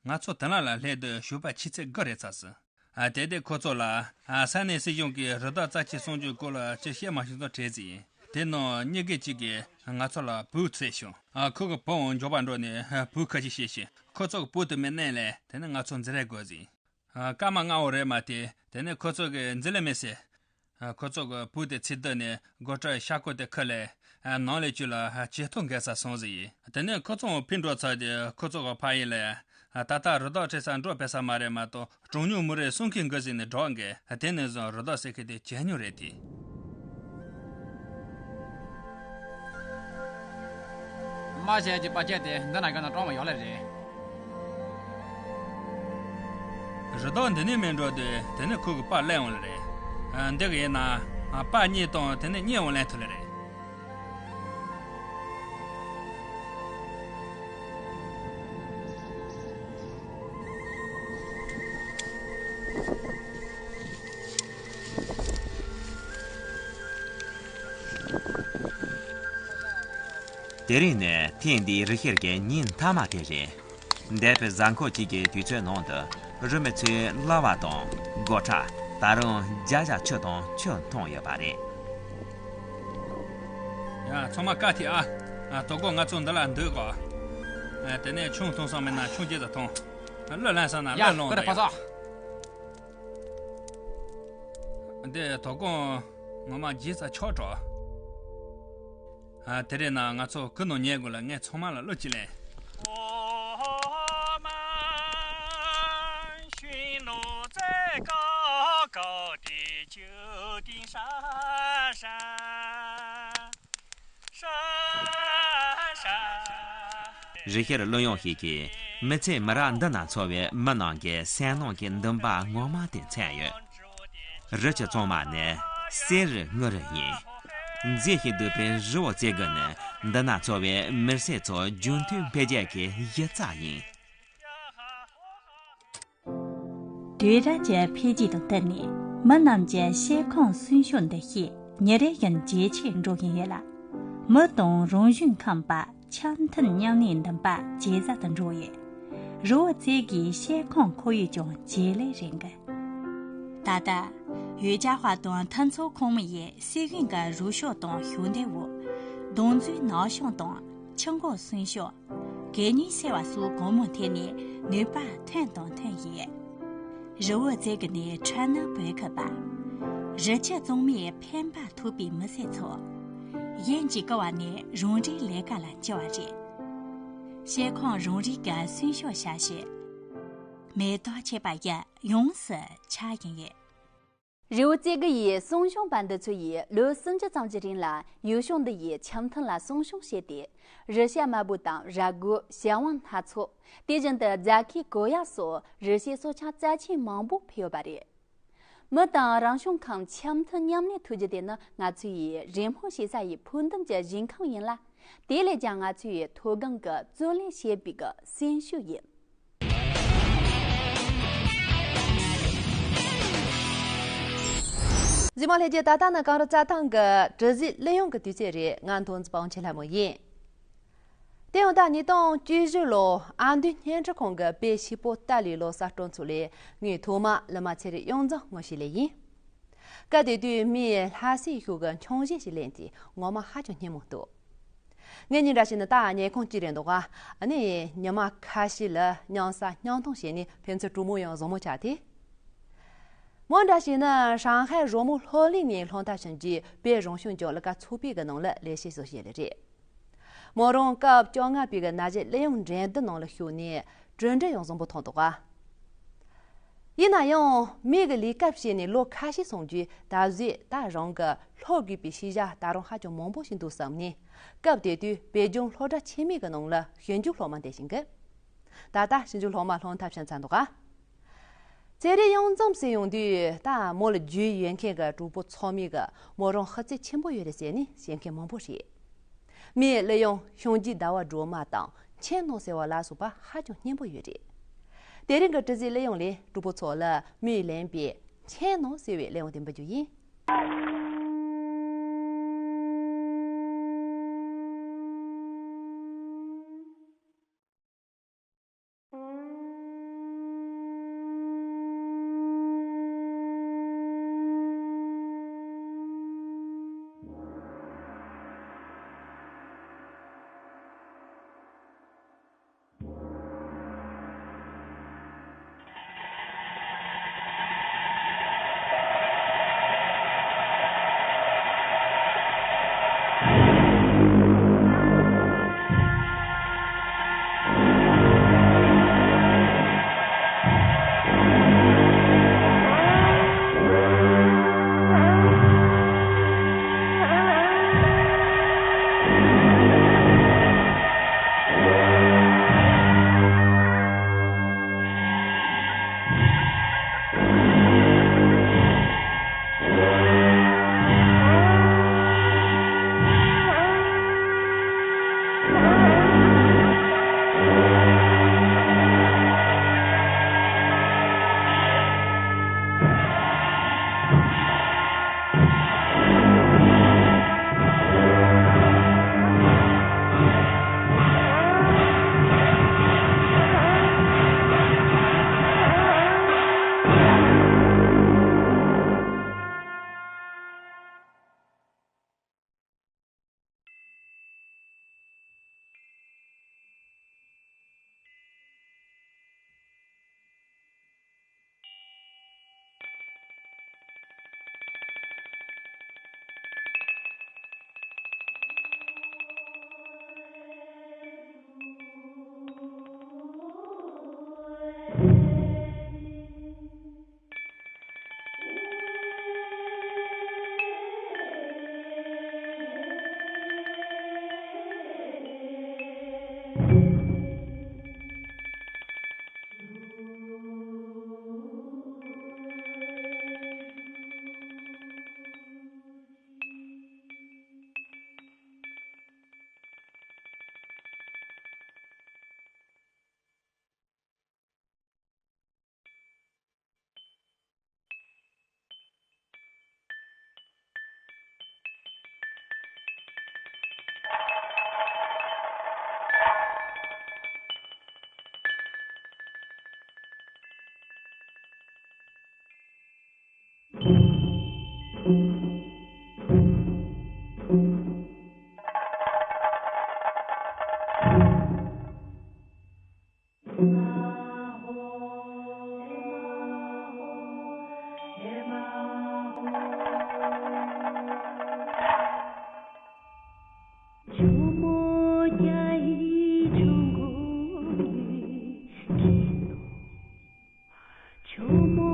ང་ཚོ་དེ་ལ་ལ་སླེབས་དུས་ཞོགས་པ་ཆུ་ཚོད་དགུ་རེད་ཚར་སོང་། ཨ། དེ་དུས་ཁོ་ཚོ་ལ། ཨ། ས་གནས་སྲིད་གཞུང་གིས་རི་དྭགས་རྩ་ཆེ་སྲུང་སྐྱོབ་སྐོར་ལ་ཅི་བཤད་མ་བཤད་ཚོ་དྲན་ཟིན་ཡིན། དེ་ནང་མྱི་སྒེར་གཅིག་གིས་ང་ཚོ་ལ་བོའུ་བཙལ་བྱུང་། ཨ། ཁོ་གི་བུའང་མགྱོགས་པ་འགྲོ་ནས་བོའུ་ཁ་ཤས་བཤད་བྱུང་། ཁོ་ཚོ་གི་བོའུ་དེ་མི་མནན་ལས་དེ་ནས་ང་ཚོ་འཛིན་རེས་དགོས་ཟིན། ཨ། སྐར་མ་ལྔ་བོ་རེད་མ་དེ་དེ་ནས་ཁོ་ཚོ་གི་འཛིན་ལས་མེད་ཟེར། ཨ། ཁོ་ཚོ་གི་བོའུ་དེ་ཚུར་བསྡུས་ནས་སྒོ་ཁྲལ་ཤ་ཁོ་དེ་ཁུར་ལས། ནང་ལས་ཅུ་ལ་ཇེ་མཐོ་འགལ་ས་སོང་ཟིག་ཡིན། དེ་ནས་ཁོ་ཚོ་ཕི་འགྲོ་ཚར་དུས་ཁོ་ཚོ་གི་ཕ་ཡུལ་ལ་ད་ལྟ་རི་དྭགས་ཁྲིད་ས་འགྲོ་ཕེབས་ས་མ་རེད་མ་གཏོགས། གྲོང་ཉུང་མུ་རེ་སྲུང་མཁན་འགའ་ཟིག་ནས་སྒྲོག་འགལ། དེ་ནས་བཟུང་རི་དྭགས་ཟེར་མཁན་དེ་ཇེ་ཉུང་རེད་དེ། མ་བྱས་ཀྱི་པ་ཁྱེད་དེ་འདི་ན་ག་ན་གྲོང་མ་ཡོད་ལེ་རེད། རི་དྭགས་འདི་ནས་མི་འགྲོ་དུས་དེ་ནས་ཁོ་གི་པ་ལེན་འོང་ལེ་རེད། འདི་གི་ཡིན་ན་པ་གཉིས་དང་དེ་ནས་གཉིས་འོང་ལེན་ཐུབ་ལེ་རེད། དེ་རིང་ནི་ཐེངས་འདིའི་རི་ཤེལ་གྱི་ཉིན་མཐའ་མ་དེ་རེད། འདས་པའི་གཟའ་འཁོར་གཅིག་གི་དུས་ཚོད་ནང་དུ་རི་མི་ཚོས་གླ་བ་དང་སྒོ་ཁྲ། ད་རུང་བརྒྱ་ཆ་ཆུ་དང་ཆུ་འཐུང་ཡོད་པ་རེད། ཡ་ཚང་མ་བཀའ་ཐེ་ཨ། ཨ་དོ་དགོང་ང་ཚོ་འདི་ལ་འདུག་གོ། ཨ་དེ་ནས་ཆུང་འཐུང་བསམ་མེད་ན་ཆུང་རྗེས་ཙ་འཐུང་། ཨ་གླུ་ལེན་བསམ་ན་ཡ་གླུ་ལོང་ཁོ་རེ་དང་ཕ་ཡ། སོགས། འདི་དོ་དགོང་ངོ་མ་རྗེས་ཙ་ཆོག་འགྲོ། ཨ་དེ་རེད་ན་ང་ཚོ་གུ་ནང་ཉལ་དགོས་ལ། ངས་ཚང་མ་ལ་གླུ་ཅིག་ལེན། རི་ཤེལ་གླུ་དབྱངས་ཤིག་གིས་མི་ཚེ་མི་རབས་འདི་ན་འཚོ་བའི་མི་རྣམས་ཀྱི་སེམས་ནང་གི་འདུན་པ་ངོ་མ་དེ་མཚོན་ཡོད། རི་ཆུ་གཙང་མ་ནི་གསེར་རི་དངུལ་རི་ཡིན། མཛེས་ཤིང་སྡུག་པའི་རི་བོ་རྩེ་དགུ་ནི་འདི་ན་འཚོ་བའི་མི་སེར་ཚོ་རྒྱུན་མཐུད་འཕེལ་རྒྱས་ཀྱི་གཞི་རྩ་ཡིན། དུས་རབས་ཀྱི་འཕེལ་རྒྱས་དང་བསྟུན་ནས་མི་རྣམས་ཀྱི་ཤེལ་ཁང་གསོན་ཤུགས་འདུ་ཤེས་ཉིན་རེ་བཞིན་ཇེ་ཆེར་འགྲོ་བཞིན་ཡོད་ལ། མི་དང་རང་བྱུང་ཁམས་པ་འཆམ་མཐུན་མཉམ་གནས་འདུན་པ་ཇེ་ཟབ་ཏུ་འགྲོ་ཡོད། རི་བོ་རྩེ་དགུའི་ཤེལ་ཁང་ཁོར་ཡུག་ཀྱང་ཇེ་ལེགས་རེད་འགི། ད་ལྟ་ཡུལ་གྱར་དཔའ་དང་མཐུན་ཚོགས་ཁོངས་མི་ཡིས་སྲོལ་རྒྱུན་གྱི་རོལ་ཤོག་དང་ཤུགས་ལྡན་འོག་གདུང་འཛུགས་ནག་ཤོང་དང་ཆུ་འགོ་གསོན་ཤོག་གད་སྙིགས་སེལ་བ་སོགས་གོང་མོ་ཐད་ནས་ནུས་པ་ཐོན་དང་ཐོན་བཞིན། རི་བོ་རྩེ་དགུ་ནས་ཁྲིན་ནུའུ་བོད་ཁུལ་བར་རི་ཆུ་གཙང་མའི་ཕན་པ་ཐོས་པའི་མི་སེར་ཚོ། གཞན་གྱིས་བསྐུལ་བ་ནས་རང་རེའི་ལས་ཀ་ལ་བཅར་བ་རེད། ཤེལ་ཁང་རང་རེའི་གི་གསོན་ཤོག་བྱ་ཕྱིར། མེ་ཏོག་མཆེད་པ་བཞིན་ཡོངས་སུ་ཆགས་བཞིན་ཡོད། རི་བོ་རྩེ་དགུ་ཡི་གསོ་སྐྱོང་པ་འདི་ཚོ་ཡིས་ལོ་སུམ་ཅུ་ཙམ་གྱི་རིང་ལ་ཡུལ་ལྗོངས་འདི་ཡི་འཆམ་མཐུན་ལ་སྲུང་སྐྱོང་བྱས་ཏེ། རི་བྱ་དམར་པོ་དང་ར་རྒོད། བྱ་ཝང་སྣ་ཚོགས། དེ་བཞིན་དུ་རྫ་ཁའི་གོ་ཡག་སོགས་རི་སྐྱེས་སྲོག་ཆགས་རྩ་ཆེན་མང་པོ་འཕེལ་ཡོད་པ་རེད། མི་དང་རང་བྱུང་ཁམས་འཆམ་མཐུན་མཉམ་གནས་ཐུབ་རྒྱུ་དེ་ནི་ང་ཚོས་རེ་སྨོན་བྱེད་ས་ཡི་ཕུགས་འདུན་གྱི་ཞིང་ཁམས་ཡིན་ལ། དེ་ལས་ཀྱང་ང་ཚོས་མཐོ་སྒང་གི་བརྩོན་ལེན་བྱེད་པའི་གི་སེམས་ཤུགས་ཡིན། གཟིགས་མོ་ལྷན་རྒྱས། ད་ལྟ་ནི་གངས་རི་རྩྭ་ཐང་གི་དྲི་ཟའི་གླུ་དབྱངས་ཀྱི་དུས་ཚོད་རེད། ང་མདུན་དཔང་ཆེན་ལྷ་མོ་ཡིན། དེ་ཡང་ད་ཉིས་སྟོང་བཅུ་བཞི་ལོ་ཨ་མདོའི་བརྙན་འཕྲིན་ཁང་གི་དཔེ་ཕྱུག་པོ་ཏཱ་ལའི་ལོ་གསར་སྤྲོ་ཚོགས་ལས་ངོས་ཐོག་མ་ལི་མ་ཚེ་རིང་གཡུ་མཚོ་ངོ་ཤེས་ལེ་ཡིན། སྐབས་དེ་དུས་མིས་ལྷ་སའི་ཤུག་གི་འཕྱོང་བཞེས་ཤིག་ལེན་ཏེ་ངོ་མ་ཧ་ཅང་སྙན་མོ་འདུག་ངེད་གཉིས་འདྲ་བྱས་ན་ད་ཉལ་ཁང་གཅིག་རེད་འདུག་ག་ཨ་ནི་ཉི་མ་ཁ་ཤས་ལ་མཉམ་ཟ་མཉམ་འཐུང་བྱས་ནས་ཕན་ཚུན་གྲོགས་མོ་ཡང་བཟང་མོ་ཆགས་ཏེ། མོ་འདྲ་བྱས་ན་ཧྲང་ཧའེ་རོལ་མོ་སློབ་གླིང་ནས་སློབ་མཐར་ཕྱིན་རྗེས་བོད་རང་སྐྱོང་ལྗོངས་གླུ་གར་ཚོགས་པའི་གི་ནང་ལ་ལས་བྱེད་བཟོ་བཞིན་ལེ་རེད། མོ་རང་སྐབས་བཅོ་ལྔ་པའི་གི་ན་གཞོན་གླུ་དབྱངས་འགྲན་བསྡུར་ནང་ལ་ཞུགས་ནས་གྲུབ་འབྲས་ཡང་བཟང་པོ་ཐོན་འདུག་ག་ཡིན་ན་ཡང་མོས་གི་ལས་ཀ་བྱས་ནས་ལོ་ཁ་ཤས་སོང་རྗེས་ད་གཟོད་ད་རང་གི་སློབ་དགོས་པའི་ཤེས་བྱ་ད་རུང་ཧ་ཅང་མང་པོ་ཞིག་འདུག་བསམ་ནས་སྐབས་དེ་དུས་བོད་ལྗོངས་སློབ་གྲྭ་ཆེན་མོའི་གི་ནང་ལ་ཞིབ་འཇུག་སློབ་མ་འདེམས་བཞིན་གི། ད་ལྟ་ཞིབ་འཇུག་སློབ་མ་སློབ་མཐར་ཕྱིན་ཚར་འདུག་ག་ཚེ་རིང་གཡུ་མཚོ་ཟེར་ཡོང་དུས་ད་མོ་ལ་རྒྱུས་ཡོད་མཁན་གི་གྲོགས་པོ་ཚང་མས་གི་མོ་རང་ཤ་ཚ་ཆེན་པོ་ཡོད་རེད་ཟེར་ནས་བཤད་མཁན་མང་པོ་རེད། མོའི་གླུ་དབྱངས་ཤིང་རྗེ་ཟླ་བ་སྒྲོལ་མ་དང་མཆིམས་ནག་ཟེར་བ་ལ་སོགས་པ་ཧ་ཅང་སྙན་པོ་ཡོད་རེད། དེ་རིང་གི་དྲི་ཟའི་གླུ་དབྱངས་ལས་གྲོགས་པོ་ཚོ་ལ་མོས་ལེན་པའི་མཆིམས་ནག་ཟེར་བའི་གླུ་དབྱངས་དེ་འབུལ་རྒྱུ་ཡིན། ཇོ་མོ་རྒྱ་ཡི་ཆུ་འགོ་ཡི་གེ་ནོ། ཇོ་མོ་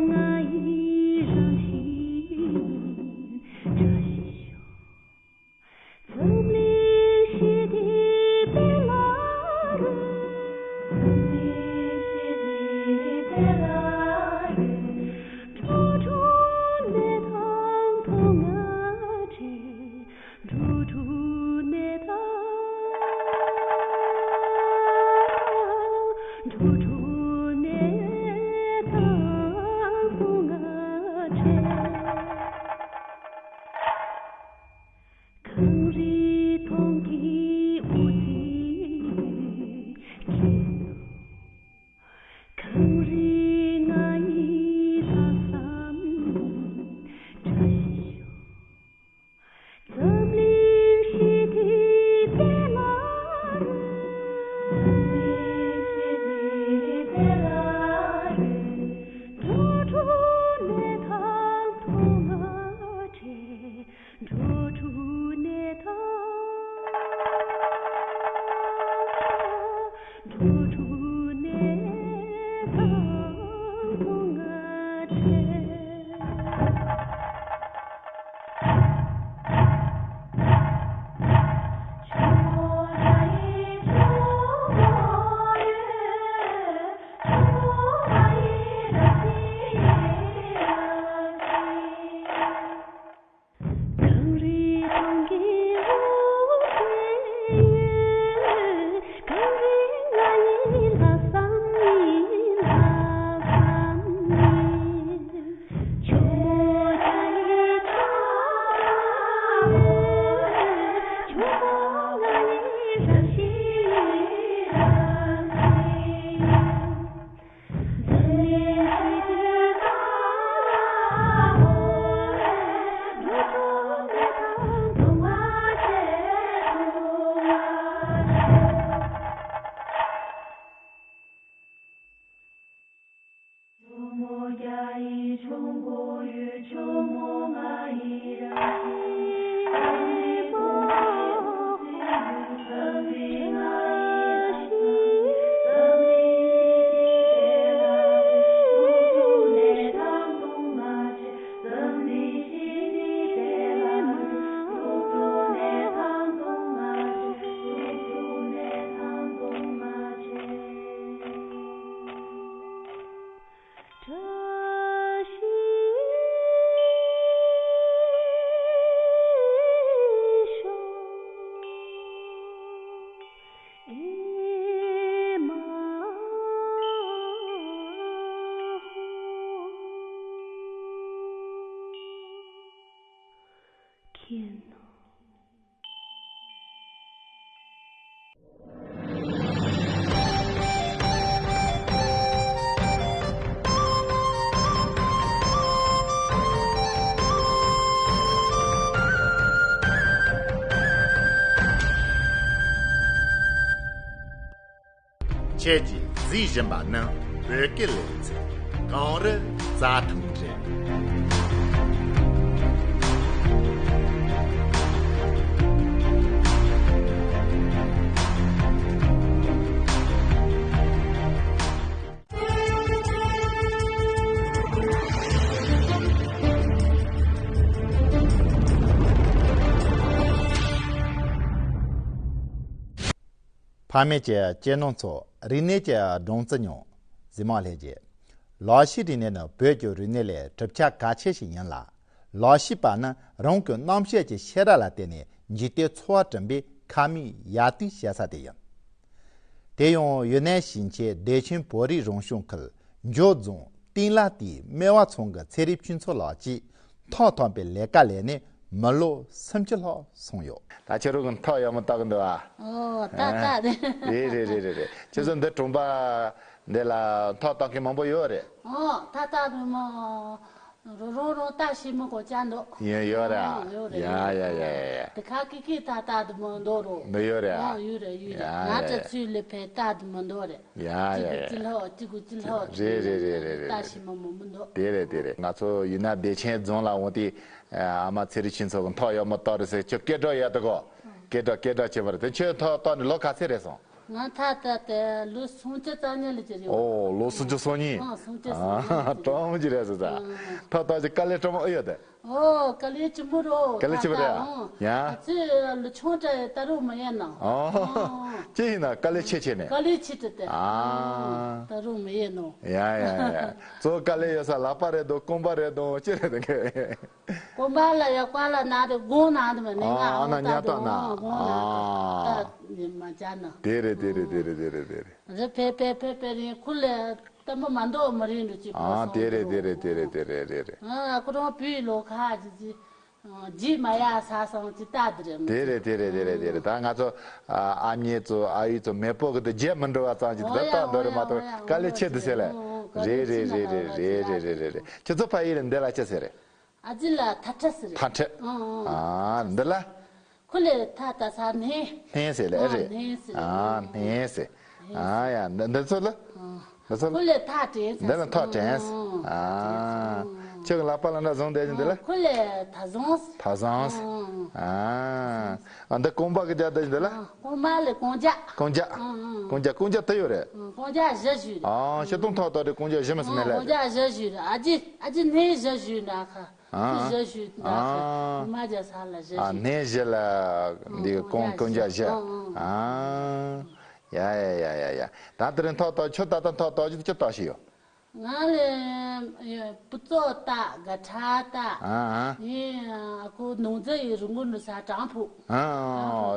ང་ཡི་རང་བཞིན་ཡིན། བཀྲ་ཤིས་ཤོག་འཛམ་གླིང་ཞི་བདེའི་དཔལ་ལ་རོལ། འཛམ་གླིང་ཞི་བདེའི་དཔལ་ལ་རོལ། འགྲོ་དྲུག་ནད་དང་སྡུག་བསྔལ་བྲལ། འགྲོ་དྲུག་ནད་དང་། འགྲོ་དྲུག་ནད་དང་སྡུག་བསྔལ་བྲལ། གངས་རི་གདོང་གི་དབུ་རྩེ་ཡི་གེ་ནོ། གངས་རི་ང་ཡི་ལྷག་བསམ་ཡིན། བཀྲ་ཤིས་ཤོག་འཛམ་གླིང་ཞི་བདེའི་དཔལ་ལ་རོལ། འཛམ་གླིང་ཞི་བདེའི་དཔལ་ལ་རོལ། འགྲོ་དྲུག་ནད་དང་སྡུག་བསྔལ་བྲལ། འགྲོ་དྲུག་ནད་དང་། འགྲོ་དྲུག་ནད་དང་སྡུག་བསྔལ་བྲལ། གངས་རི་གདོང་གི་དབུ་རྩེ་ཡི་གེ། གངས་རི་ང་ཡི་ལྷག་བསམ་ཡིན། ལྷག་བསམ་ཡིན། ཇོ་མོ་རྒྱ་ཡི་ཆུ་འགོ་ཡི་གེ། ཇོ་མོ་ང་ཡི་རང་བཞིན་ཡིན། རང་བཞིན་ཡིན། ཁྱེད་ཀྱིས་གཟིགས་བཞིན་པ་ནི་བོད་སྐད་ལེ་ཚན། གངས་རི་རྩྭ་ཐང་རེད། ཕ་མེས་ཀྱི་གཅེས་ནོར་ཚོ། རིག་གནས་ཀྱི་སྦྲང་རྩི་མྱོང་། གཟིགས་མོ་ལྷན་རྒྱས། ལག་ཤེས་རིག་གནས་ནི་བོད་ཀྱི་རིག་གནས་ལས་གྲུབ་ཆ་གལ་ཆེ་ཞིག་ཡིན་ལ། ལག་ཤེས་པ་ནི་རང་གི་རྣམ་ཤེས་ཀྱི་ཤེས་རབ་ལ་བརྟེན་ནས་འཇིག་རྟེན་འཚོ་བ་བསྐྲུན་པའི་ཁ་མིག་ཡར་ཐོན་བྱེད་ས་དེ་ཡིན། དེ་ཡང་ཡུན་ནན་ཞིང་ཆེན་བདེ་ཆེན་བོད་རིགས་རང་སྐྱོང་ཁུལ་འཇོ་རྫོང་གཏིང་ལ་ཏིའི་སྨེ་བ་ཚང་གི་ཚེ་རིང་ཕུན་ཚོགས་ལགས་ཀྱིས་ཐགས་འཐག་པའི་ལས་ཀ་ལས་ནས་མི་ལོ་སུམ་ཅུ་ལྷག་སོང་ཡོད། ད་ཁྱེད་རང་གི་ཐགས་ཡག་མོ་བཏགས་ཀྱི་འདུག་ཨ། ཨོ་ད་ད་དེ། རེད་རེད་རེད་རེད་རེད། ཁྱེད་ཚོ་འདི་གྲོང་པ་འདི་ལ་ཐགས་འཐག་མཁན་མང་པོ་ཡོད་རེད། ཨོ་ད་ད་དེ་མོ། རོ་རོ་རོ་ལྟ་ཤེས་མི་གོ་ཅག་འདུག་ཡིན་ཡོད་ར། ཨང་ཡོད་རེད། ཡ་ཡོད་ཡ་རེད། ཡ་ཡ་ཡ། དེ་ཁ་ཀི་ཀི་ཏ་ཏ་དུ་མི་འདུག་རོ། འདི་ཡོད་རེད། ཨང་ཡོད་རེད་ཡོད་རེད། ཡ་ང་ཡ་ཚོ་ཡ། ཚུལ་ལས་ཕེ་ཏ་དུ་མི་འདུག་རེད། ཡ་ཡ་ཅི་གུ་ཡ། ཅི་ལྷོ་ཅི་གུ་ཅི་ལྷོ། རེད་རེད་རེད་རེད་རེད། ལྟ་ཤེས་མི་མི་མི་འདུག་དེ་རེད་དེ་རེད། ང་ཚོ་ཡུལ་ན་བདེ་ཆེན་རྫོང་ལ་འོང་དུས། ཨ་མ་ཚེ་རིང་ཁྱེད་ཚོ་གི་མཐོ་ཡོད་མོ་ཏོ་རེད་ཟེར། ཁྱོད་སྐད་གྲགས་ཡོད་དོ་གོ། སྐད་གྲགས་སྐད་གྲགས་བྱེད་པ་རེད། དེ་ཁྱོད་མཐོ་ཏོ་ནི་ལོ་ག་ཚད་རེད་སོང་། ང་ད་ལྟ་དེ་ལོ་སུམ་ཅུ་རྩ་གཉིས་ལ་ཅི་རེད། ཨོ་ལོ་སུམ་ཅུ་སོ་གཉིས། ཨང་སུམ་ཅུ་སོ་གཉིས་ཨ་ཀྲོང་ཅི་རེད་ཟེར་ད། ཨང་། ཐོག་ཐོག་ཅི་དཀའ་ལས་སྤྲོ་མོ་ཨེ་ཡོད་དེ། ཨོ་དཀའ་ལས་ཆེན་པོ་རོ། དཀའ་ལས་ཆེན་པོ་རེད། ད་ལྟ་ཨང་། ཡ། ཨ་ཙི་ལོ་ཆུང་དྲ་ད་རུང་མ་ཡིན་ནམ། ཨོ། ཨང་། ཅི་ཡིན་ན་དཀའ་ལས་ཆེ་ཆེ་ནས། དཀའ་ལས་ཆེ་དྲ་དེ། ཨ། ད་རུང་མ་ཡིན་ནམ། ཡ་ཡ་ཡ། གཙོ་དཀའ་ལས་ཡོད་ས་ལག་པ་རེད་དོ་རྐང་པ་རེད་དོ་ཅི་རེད་དེ། རྐང་པ་ལ་ཡ་ཀ་ལ་ན་དེ་དགོང་ན་དེ་མ་ནི་ང་ཨ་ན་ཨང་ཉ་ད་ཏོ་ན་དེ་དགོང་ན་ཨ། ད་མ་བྱ་ན། དེ་རེད་དེ་རེད་དེ་རེད་དེ་རེད་དེ་རེད། རེད་ཕེ་ཕེ་ཕེ་ཕེ་རིང་ཁུ་ལས་ཏམ་པ་མ་འདོག་མ་རིང་འགྲོ་ཅིག་ཨ་དེ་རེད་དེ་རེད་དེ་རེད་དེ་རེད་དེ་རེད། ཨ་ཁོ་རང་བུའི་ལོ་ཁ་ཅི་ཅི་ཇི་མ་ཡ་ས་སང་ཅི་ལྟ་དེ་རེད། དེ་རེད་དེ་རེད་དེ་རེད་དེ་རེད། ད་ང་ཚོ་ཨ་མྱེས་ཚོ་ཨ་ཡུ་ཚོ་མེ་པོ་གི་དེ་རྗེས་མི་འགྲོ་བ་ཙང་ཅི་དེ་ལྟ་འདོད་རེད་མ་གཏོགས་དཀའ་ལས་ཆེ་དེ་ཟེར་ལ། རེད་རེད་རེད་རེད་རེད་རེད་རེད་རེད། ཁྱེད་ཚོ་ཕ་ཡུལ་ལ་འདི་ལ་ཅི་ཟེར་རེད། ཨ་ཅི་ལ་ཐ་ཁྲ་ཟེར་རེད། ཐ་ཁྲ། ཨང་ཨང་། ཨ་འདི་ལ། ཁུ་ལས་ཐ་ད་ས་ནེ། ནེ་ཟེར་ལ་ཨ་རེད། ནེ་ཟེར། ཨ་ནེ་ཟེར། ཨ་ཡ་འདི་འདི་ཚོ་ལ། ཨང་། འདི་ཚོ་ལ། ཁུ་ལས་ཐ་དྲན་ཟེར། འདི་ལ་ཐ་དྲན་ཟེར། ཨང་། ཨ་ཁྱོད་ཀྱི་ལག་པ་ལ་འདྲ་བཟུང་བསྡད་ཀྱི་འདི་ལ། ཁུ་ལས་ཐ་བཟང་ཟེར། ཐ་བཟང་ཟེར། ཨང་། ཨ་འདི་རྐང་པ་གི་རྒྱབ་བསྡད་ཀྱི་འདི་ལ། རྐང་པ་ལས་རྐང་རྒྱག་རྐང་རྒྱག་ཨང་ཨང་། རྐང་རྒྱག་རྐང་རྒྱག་དེ་ཡོད་རེད། ཨང་རྐང་རྒྱག་བཞི་ཞུས་རེད། ཨང་ཤ་སྟོང་ཐོག་ཐོག་རེད། རྐང་རྒྱག་བཞི་མ་ཟེར་མེད་ལ། རྐང་རྒྱག་བཞི་ཞུས་རེད། ཨ་ཅི་ཨ་ཅི་ནེ་བཞི་ཞུས་འདྲ་ཁ། ཨང་བཞི་ཞུས་འདྲ་ཁ། ཨང་མ་རྒྱག་ས་ལ་བཞི་ཨ་ཞུས། ནེ་བཞི་ལ་འདི་རྐང་རྐང་རྒྱག་བཞི། ཨང་ཨང་། ཨང་ཡ་ཡ་ཡ་ཡ་ཡ། ད་དེ་རིང་ཐོག་ཐོག་ཁྱོད་ད་ལྟ་ཐོག་ཐོག་ཅི་ཅི་ཐོག་ཞིག་ཡོད། ང་ལ་བུ་ཚོ་ལྟ་དགའ་ཁྲ་ལྟ། ཨ་ཨ། ཡིན་ཨ་ཁུ་ནོར་འཛིན་ཡི་རི་མགོ་ནུ་ས་གྲང་ཕུ། ཨ་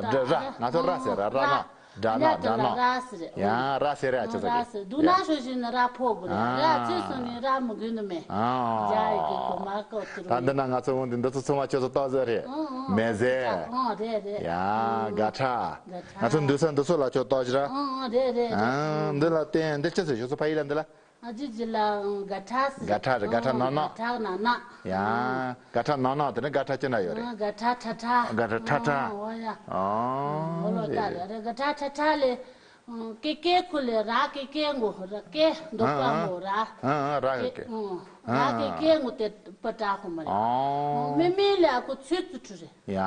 ཨ་འདི་ར་ང་ཚོ་ར་ཟེར་ར་ར་ན་དགྲ་ན་དགྲ་ན། ར་ཟེར་རེད། ཡང་ར་ཟེར་ར་ཅི་ཟེར་ར་གི་ཟེར་དུ་ན་ཤོ་ཞིག་ནི་ར་ཕོ་དགོས་ན་ར་ཅི་སོ་ནི་ར་མི་དགོས་ནི་མེད། ཨ་རྒྱ་ཡི་གི་གོ་མ་ཀོ་ཏུ་རུ། ད་འདི་ན་ང་ཚོ་འོང་འདི་འདི་ཚོ་ཚང་མ་ཁྱོད་ཚོ་ཏོག་ཟེར་རེད། མེ་ཟེར། ཨ་རེད་རེད། ཡང་དགའ་ཁྲ། ང་ཚོ་འདུག་ས་འདི་ཚོ་ལ་ཁྱོད་ཏོག་ཟེར་ར། ཨ་རེད་རེད། ཨ་འདི་ལ་བརྟེན་འདི་ཅི་ཟེར་ཁྱོད་ཚོ་ཕ་ཡུལ་ལ་འདི་ལ། ཨ་ཅི་ཅི་ལ་དགའ་ཁྲ་ཟེར། དགའ་ཁྲ་རེད། དགའ་ཁྲ་ནག་ནག་དགའ་ཁྲ་ནག་ནག་ཡང་དགའ་ཁྲ་ནག་ནག་དེ་ནི་དགའ་ཁྲ་ཅི་འདྲ་ཡོད་རེད། དགའ་ཁྲ་ཁྲ་ཁྲ། དགའ་ཁྲ་ཁྲ་ཁྲ། ཨོ་ཡ། ཨོ་ལོ་ད་རེད། དགའ་ཁྲ་ཁྲ་ཁྲ་ལས་ཀེ་ཀེ་ཁུ་ལས་ར་ཀེ་ཀེ་ངོ་ར་ཀེ་འདོག་པ་ངོ་ར། ཨ་ཨ་ར་ཀེ་ཀེ། ར་ཀེ་ཀེ་ངོ་དེ་པ་ཏྲ་ཁོ་མ་རེད། ཨོ། མེ་མེ་ལས་ཨ་ཁུ་ཚུལ་ཙུ་ཁྲུ་རེད། ཡ།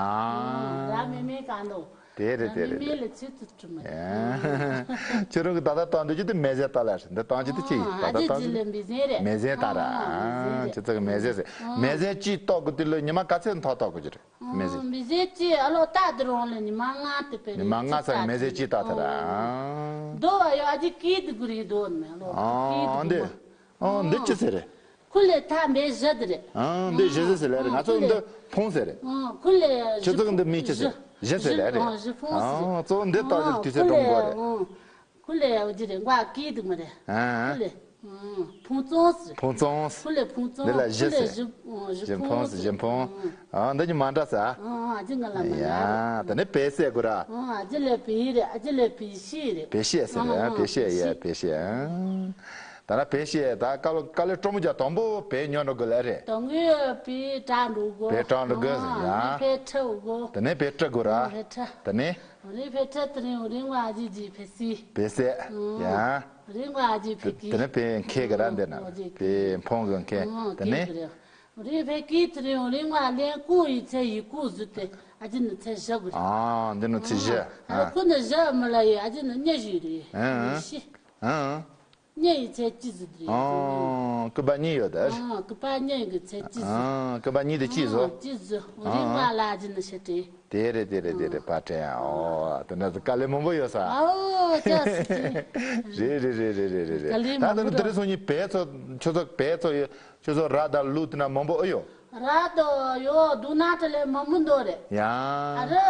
ར་མེ་མེ་གང་དོ། དེ་རེད་དེ་རེད། མི་མི་ལ་ཚིག་ཚིག་གྲུ་མ་རེད། ཁྱོད་རང་གི་ད་ལྟ་བཏང་འདོད་ཀྱི་དེ་མེ་ཟེར་ལྟ་ལ་རེད། འདི་བཏང་ཀྱི་དེ་ཅི་ཡིན། ད་ལྟ་ཨ་ཅེ་བཏང་ཅི་ལ་མི་ཟེར་རེད། མེ་ཟེར་ལྟ་ར། ཨ་ཁྱོད་ཚོ་གི་མེ་ཟེར་ཟེར། མེ་ཟེར་གཅིག་ལྟོགས་གི་དུས་ལ་ཉི་མ་ག་ཚོད་ཐོག་ལྟོགས་གི་རེད། མེ་ཟེར། མི་ཟེར་གཅིག་ཨ་ལོ་ལྟ་དུ་རུང་ལ་ཉི་མ་ལྔ་དེ་པེ་ཉི་མ་ལྔ་ཚར་མེ་ཟེར་གཅིག་ལྟ་ཐལ་ར། འདོ་བ་ཡོ་ཨ་ཅེ་ཀི་དུ་གུ་རི་འདོ་ནི་ཨ་ལོ་ཨ་ཀི་དུ་འདི་གུ་མ། ཨ་འདི་ཅི་ཟེར་རེད། ཁུ་ལས་ཐ་མེ་བཞི་དེ་རེད། ཨ་འདི་བཞི་ཟེར་ཟེར་ལེ་རེད། ང་ཚོ་འདི་ཕུང་ཟེར་རེད། ཁུ་ལས་ཁྱོད་ཚོ་འདི་མི་ཅི་ཟེར་བཞི་ཟེར་ལེ་རེད། ཨ་གཙོ་བོ་འདི་ལྟ་ཅི་དུས་ཚོད་སྒྲུང་དགོས་རེད། ཁུ་ལས་འོ་ཅི་རེད་མགོ་ཀི་འདུག་མ་རེད། ཨ་ཁུ་ལས་ཕུང་བཙོང་ཟེར། ཕུང་བཙོང་ཟེར། ཁུ་ལས་ཕུང་བཙོང་། འདི་ལ་བཞི་ཟེར། བཞི་ཕུང་ཟེར། བཞི་ཕུང་ཟེར། ཨ་འདི་གཉིས་མ་འདྲ་ས། ཨ་ཅི་ང་ལ་མ་ཡ་ད་ནི་བེ་སེ་དགོས་ར། ཨ་ཅི་ལས་བེ་རེད། ཨ་ཅི་ལས་བེ་ཤི་རེད། བེ་ཤི་ཟེར་རེད། བེ་ཤི་ཡ་བེ་ཤི་ཨ། ད་ན་བེ་ཤེས་ད་ཀ་ལོ་ཀ་ལོ་ཀྲོ་མོ་ཇ་དང་པོ་བེ་ཉོ་འགྲོ་དགོས་ལ་རེད། དང་པོ་བེ་ཏྲ་འགྲོ་དགོས། བེ་ཏྲ་འགྲོ་དགོས་ཟེར་ཡ། ཨ་བེ་ཁྲི་དགོས། དེ་ནས་བེ་ཁྲི་དགོས་ར། ཨ་བེ་ཁྲི། དེ་ནས། རི་བེ་ཁྲི་དེ་རིང་རི་ང་ཨ་ཅེ་ཅེ་བེ་སི། བེ་སི། ཡ། རི་ང་ཨ་ཅེ་བེ་ཀི། དེ་ནས་བེ་ཁེ་ག་ར་འདི་ན་བེ་ཕོང་གི་ཁེ། དེ་ནས། རི་བེ་ཀི་དེ་རིང་རི་ང་ལེན་ཀུ་ཡི་ཚེ་ཡི་ཀུ་ཟུ་དེ་ཨ་ཅེ་ནི་ཚེ་བཞི་དགོས། ཨ་འདི་ནི་ཚེ་བཞི། ཨ་ཁོ་ནི་བཞི་མི་ལ་ཡི་ཨ་ཅེ་ནི་ཉི་ཤུ་རེད། ཨ་ཨ། ཤི། ཨ་ཨ། གཉིས་ཡི་ཚེ་གཅིག་ཟིག་རེད། ཨང་། སྐུད་པ་གཉིས་ཡོད་ད། ཨང་། སྐུད་པ་གཉིས་ཀྱི་ཚེ་གཅིག་ཟིག་ཨང་། སྐུད་པ་གཉིས་དེ་གཅིག་བཟོ། ཨང་། གཅིག་བཟོ། ཨང་། རིང་བ་ལ་ཨ་ཅེ་ནི་ཤི་ཏེ། དེ་རེད་དེ་རེད་དེ་རེད། པ་ཏྲེ་ཨོ་དེ་འདྲ་ཟིག་དཀའ་ལས་མང་པོ་ཡོད་ས། ཨའོ་ཅག་སི་ཅི། རེད་རེད་རེད་རེད་རེད་རེད། དཀའ་ལས་ད་མང་པོ་དེ་རེད། དེ་རེད་སོང་ཉིན་བེད་ཚོ་ཁྱོད་ཚོ་བེད་ཚོ་ཡོད་ཁྱོད་ཚོ་ར་དང་ལུག་དེ་འདྲ་མང་པོ་ཨེ་ཡོད། ར་དང་ཡོད་དུ་ན་དེ་ལས་མང་པོ་འདུག་རེད། ཡ། ཨ་རི་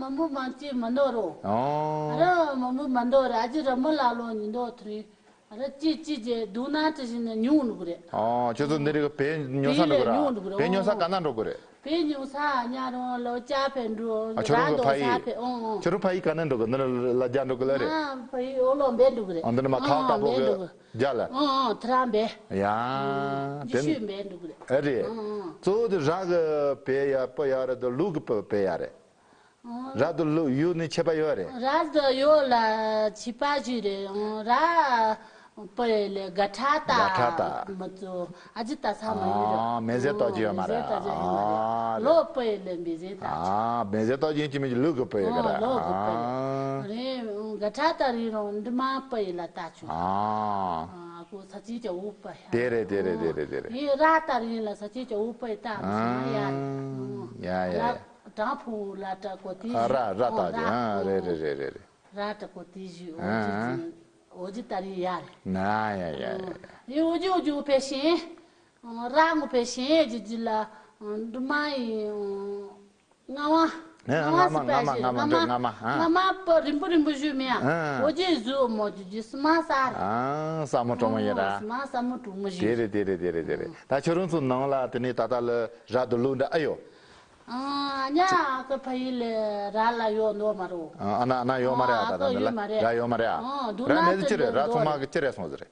མང་པོ་མང་ཅི་མི་འདུག་རོ། ཨོ། ཨ་རི་མང་པོ་མི་འདུག་རེད། ཨ་ཅེ་ར་མི་ལ་ལོ་ཉིན་འདུག་དེ་རིང་། ར་ཅི་ཅི་ཅི་དུ་ན་ཏི་ཞིག་ནི་ཉུང་ནུག་རེད། ཨོ་ཁྱོད་ཚོ་འདི་རིགས་བལ་ཉོ་ས་འགྲོ་གི་ར། བལ་ཉོ་ས་ག་ན་འགྲོ་གི་རེད། བལ་ཉོ་ས་ཉ་རོང་ལོ་ཅ་ཕེ་འགྲོ། ཨ་ཁྱོད་རང་གི་ཕ་ཡི། ཨོ་ཁྱོད་རང་ཕ་ཡི་ག་ན་འགྲོ་གི། འདི་ལ་རྒྱ་འགྲོ་གི་ལ་རེད། ང་ཕ་ཡི་ཨོ་ལོ་འབད་འགྲོ་གི་རེད། ཨ་འདི་ནི་མ་ཐག་ཨོ་དཀར་པོ་གི་འགྲོ་གི་རྒྱ་ལ། ཨོ་ཨོ་ཐ་ར་འབད། ཡ་འདི་དེ་ཤུས་འབད་འགྲོ་གི་རེད། ཨེ་རེད། ཨོ་གཙོ་བོ་དེ་ར་གི་བལ་ཡ་སྤུ་ཡ་རེད། དེ་ལུག་གི་སྤུ་བལ་ཡ་རེད། ར་དང་ལུག་ཡུལ་ནི་ཁྱད་པར་ཡོད་རེད། ར་དང་ཡུལ་ལ་ཁྱད་པར་ཞིག་རེད། ར་སྤུ་ཡི་ལས་དགའ་ཁྲ་ད། དགའ་ཁྲ་ད། མི་ཚོ་ཨ་ཅི་ད་ས་མ་ཡོད་རེད། ཨ་མེ་ཟས་ཏོག་ཅི་ཡོད་མ་རེད། མེ་ཟས་ཏོག་ཅི་ཡོད་མ་རེད། ཨ་ལོ་སྤུ་ཡི་ལས་མེ་ཟས་ཏོག་ཅི། ཨ་མེ་ཟས་ཏོག་ཅི་ཡིན་གཅིག་མིན་གཅིག་ལུག་གི་སྤུ་ཡི་ག་རེད། ལུག་གི་སྤུ་ཡི་རེད། དགའ་ཁྲ་ད་རི་རང་འདི་མ་སྤུ་ཡི་ལ་ད་ཆུ། ཨ་ཁོ་ས་ཆའི་ཅ་འུ་སྤུ་ཡ། དེ་རེད་དེ་རེད་དེ་རེད་དེ་རེད། ཡི་ར་ད་རི་ལ་ས་ཆའི་ཅ་འུ་སྤུ་ཡི་ད་མི་སོང་ཡ་རེད། ཡ་ཡ་ཡ། དྲང་ཕུ་ལ་ཏྲ་གོ་ཏི་ཨ་ར་ར་ཏ་ཏི། ཨ་རེ་རེ་རེ་རེ་རེ། ར་ཏྲ་གོ་ཏི་ཞུ། ཨོ་ཨ་ཇི་ཨ། ཨོ་ཇི་ཏ་རི་ཡ་རེ། ན་ཡ་ཡ་ཡ་ཡ། ཡི་ཨོ་ཇི་ཨོ་ཇི་ཨོ་ཕེ་ཤིང་། ར་ངོ་ཕེ་ཤིང་ཇི་ཇི་ལ། འདུ་མ་ཡི། ང་བ། ཨེ་ང་བ་སི་པ་ཞིག་ང་མ་ང་མ་ང་མ་ཨ། ང་མ་པ་རིམ་པ་རིམ་པ་ཞུ་མེ་ཨ། ཨ་ཨོ་ཇི་ཟུ་མོ་ཇི་ཇི་སི་མ་ས་ར། ཨ་ས་མོ་གྲོ་མོ་ཡ་ར། སི་མ་ས་མོ་གྲོ་མོ་ཞིག་དེ་རེ་དེ་རེ་དེ་རེ་དེ་རེ། ད་ཁྱོད་རང་ཚོ་ནང་ལ་དེ་ནས་ད་ལྟ་ལ་ར་དང་ལུག་འདྲ་ཨ་ཡོད། ཨ་ཉ་ཨ་ཀ་ཕ་ཡི་ལེ་ར་ལ་ཡོད་ནོ་མ་རོ། ཨ་ཨ་ན་ཨ་ན་ཡོད་མ་རེད། ཨ་ད་ད་འདི་ལ་ར་ཡོད་མ་རེད། ཨ་འདུག་ར་ན་མེད་ཚེ་ཅི་རེད། ར་ཚང་མ་གི་ཅི་རེད་སོང་ཟེར་རེད།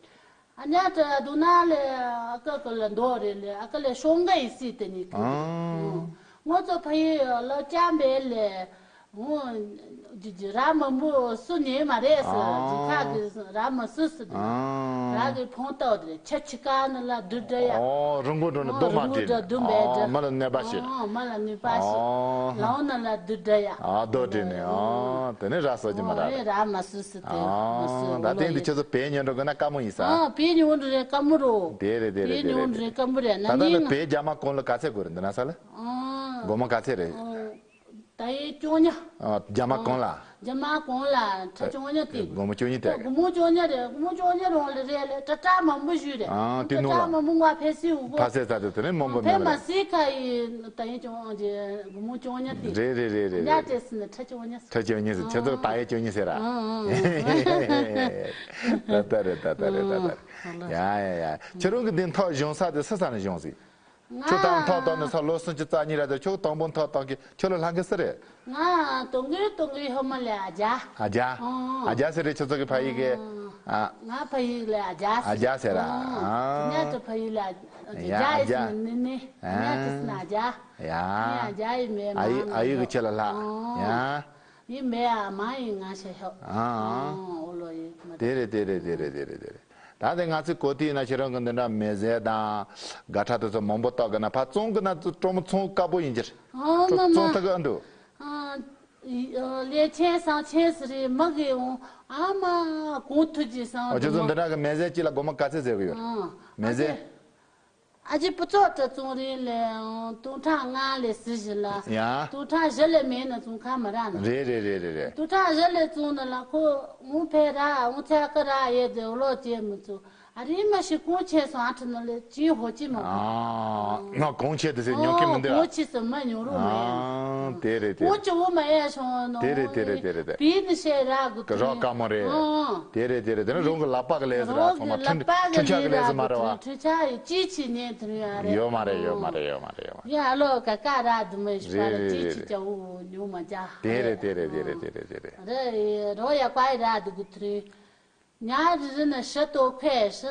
ཨ་ཉ་ད་འདུག་ན་ལེ་ཨ་ཀ་ཀ་ལ་འདོ་རེད་ལེ་ཨ་ཀ་ལེ་ཤོང་ག་ཡི་སི་དེ་ནི་ཀི། ཨ་ངོ་ཚོ་ཕ་ཡི་ལོ་ཅམ་བེ་ལེ། ཨོ། ཇི་ཇི་ར་མ་འབུ་སུ་ཉེ་མ་རེད་ཟེར། ཨ། ཇི་ཁ་གི་ར་མ་སུ་སུ་དེ། ཨ། ར་གི་ཕོང་ཏོ་དེ་ཆ་ཆི་ཀ་ནི་ལ་དུ་འདྲ་ཡ། ཨོ་རུང་གོ་འགྲོ་ནི་རྡོ་མ་རུང་གོ་འདྲ་དྲིལ་དུ་འབད་འདྲ། ཨོ་མ་ལ་ནད་པ་ཞིག་ཨོ་མ་ལ་ནད་པ་ཞིག་ཨོ། ལའོ་ནི་ལ་དུ་འདྲ་ཡ། ཨ་རྡོ་དྲིལ་ནི་ཨོ་དེ་ནི་ར་སོ་ཇི་མ་ར། ཨོ་ར་མ་སུ་སུ་དེ་མ་སུ་ཨོ་ད་ལྟ་འདི་ཁྱོད་ཚོ་བལ་ཉོ་འགྲོ་གི་ན་དཀའ་མོ་ཡིན་ས། ཨ་བལ་ཉོ་འགྲོ་རེད་དཀའ་མོ་རོ། དེ་རེད་དེ་རེད་བལ་དེ་ཉོ་རེད་འགྲོ་དེ། རེད་དཀའ་མོ་རེད་ད་ན་ལྟ་ནི་ནི་ང་། བལ་རྒྱ་མ་གོང་ལ་ག་ཚད་དགོས་རེད་འདི་ན་ས་ལ། ཨོ། སྒོར་མོ་ག་ཚད་རེད། ཨོ། ད་ཡི་བཅོ་ལྔ། ཨ་རྒྱ་མ་གང་ལ། རྒྱ་མ་གང་ལ་ཁྲི་བཅོ་ལྔ་སྟེ། སྒོར་མོ་བཅོ་ལྔ་སྟེ། སྒོར་མོ་བཅོ་ལྔ་རེད། སྒོར་མོ་བཅོ་ལྔ་རོང་ལ་རེད་ལེ་ཏྲ་ཏྲ་མང་པོ་ཞུས་རེད། ཨ་དེ་ཏྲ་ནོ། ཏྲ་མང་པོ་ང་ཕེ་སི་འུ་གོ་ཕ་སེ་ས་དེ་དེ་ནས་མང་པོ་ཕེ་མེད་མ་ལ། སི་ཁ་ཡི་ད་ཡི་བཅོ་ལྔ་རེད། སྒོར་མོ་བཅོ་ལྔ་སྟེ། རེད་རེད་རེད་རེད་ཉ་རེད། ཏེ་སི་ནི་ཁྲི་བཅོ་ལྔ་སི། ཁྲི་བཅོ་ལྔ་སི་ཁྱེད་ཚོ་ད་ཡི་བཅོ་ལྔ་སི་ར། ཨ་ཨ་ཨ། ད་ད་རེད་ད་ད་རེད་ད་ད་རེད། ཡ་ཡ་ཡ་ཁྱེད་རང་གི་འདི་མཐོ་གཞོང་ས་དེ་སུ་ས་ནས་གཞོང་སི། ཁྱོད་དང་ཐོག་ཐོག་ནས་ས་ལོ་སུམ་ཅུ་རྩ་གཉིས་རེད་དེ་ཁྱོད་དང་པོ་ཐོག་ཐོག་གི་ཁྱོད་ལ་ལྷང་གི་སི་རེད། ང་དོང་གི་དོང་གི་ཧོ་མ་ལེ་ཨ་ཇ། ཨ་ཇ། ཨོ། ཨ་ཇ་ཟེར་རེད་ཁྱོད་ཚོ་གི་ཕ་ཡི་གི། ཨ། ང་ཕ་ཡི་ལེ་ཨ་ཇ་ཟེར། ཨ་ཇ་ཟེར་ར། ཨོ། ཨ། ཉ་ཏུ་ཕ་ཡི་ལེ་ཨ་ཇ། ཨ་ཇ་ཨ་ཨི་ཇ། སི་ནི་ནི་ནི། ཨ། ཉ་ཏུ་སི་ན་ཨ་ཇ། ཡ། ཨ་ཇ་ཡི་མེ་མ་ཨ་ཡི་ཨ་ཡི་གི་ཁྱེད་ལ་ལྷ། ཨོ། ཡ། ཡིན་མེད་ཨ་མ་ཡིན་ང་ཤ་ཤོག་ཨ་ཨ། ཨོ་ལོ་ཡིན་མ་དེ་རེད་དེ་རེད་དེ་རེད་དེ་རེད་དེ་རེད། ད་དེ་ང་ཚོའི་གོ་ཐིག་ན་ཁྱེད་རང་གི་འདི་འདྲ་མེ་ཟས་དང་དགའ་ཁྲ་དེ་ཚོ་མང་པོ་བཏགས་གི་ན་ཕ་བཙོང་གི་ན་ཙོ་ཀྲོ་མོ་ཚོང་དཀའ་པོ་ཡིན་གྱི་རེད། ཨ་ཀྲོ་མ་མ་བཙོང་ཐུབ་གི་ཨ་འདུག་ཨ་ལས་ཆེན་སང་ཆེན་སི་རེད་མ་གི་འོང་ཨ་མ་གོང་ཐུག་ཅི་སང་ཨ་ཁྱོད་ཚོ་འདི་འདྲ་གི་མེ་ཟས་གཅིག་ལ་སྒོར་མོ་ག་ཚད་ཟེར་གི་ཡོད་རེད་ཨ་མེ་ཟས། ཨ་ཅེ་སྤུ་ཚོགས་དྲ་བཙོང་རིང་ལས་སྟོང་ཕྲག་ལྔ་ལས་ཟི་བཞི་ལ། ཡ། སྟོང་ཕྲག་བཞི་ལས་མེད་ན་བཙོང་ཁ་མ་རག་ན། རེད་རེད་རེད་རེད་རེད། སྟོང་ཕྲག་བཞི་ལས་བཙོང་ན་ལ་ཁོ་འོང་ཕེ་ར་འོང་ཚ་ཀ་ར་ཡེ་དེ་འོ་ལོ་ཅེ་མི་ཚོ་ཨ་རི་མ་ཤི་གོང་ཆེ་སོང་ཨ་ཁྲི་ན་ལས་ཅི་ཧོ་ཅི་མ་གོ་ཨ་ང་གོང་ཆེ་དེ་སེ་ཉོ་ཀི་མི་འདུག་ཨ། གོང་ཆེ་སོ་མ་ཉོ་རུ་མ་ཡ། ཨ་དེ་རེད་དེ་གོང་ཆེ་འོ་མ་ཡ་སོང་ནོ། དེ་རེད་དེ་རེད་དེ་རེད་དེ། བི་ནི་ཤེ་ར་གུ་དེ་རོགས་དཀའ་མོ་རེད། ཨ། དེ་རེད་དེ་རེད་དེ་ནི་རོང་གི་ལག་པ་གི་ལས་ཟེར་ར་ཚང་མ་ཁྲི་ཁྲི་ཆ་གི་ལས་ཟེར་མ་རེད་བ། ཁྲི་ཆ་ཡི་ཅི་ཆི་ཉན་དུ་ཡ་རེད། ཡོད་མ་རེད་ཡོད་མ་རེད་ཡོད་མ་རེད་ཡོད་མ་རེད། ཡ་ལོ་ཀ་ཀ་ར་དུ་མེ་ཤི་པ་རེད་རེད་ཅི་ཆི་ཅ་འུ་ཉུ་མ་ཅ། དེ་རེད་དེ་རེད་དེ་རེད་དེ་རེད་དེ་རེད། རེད་རོ་ཡ་ཀ་ཡི་ར་དུ་གུ་ཐུ་རེད། ཉ་རི་རི་ནི་ཤི་ཏོ་ཁེ་ཤི་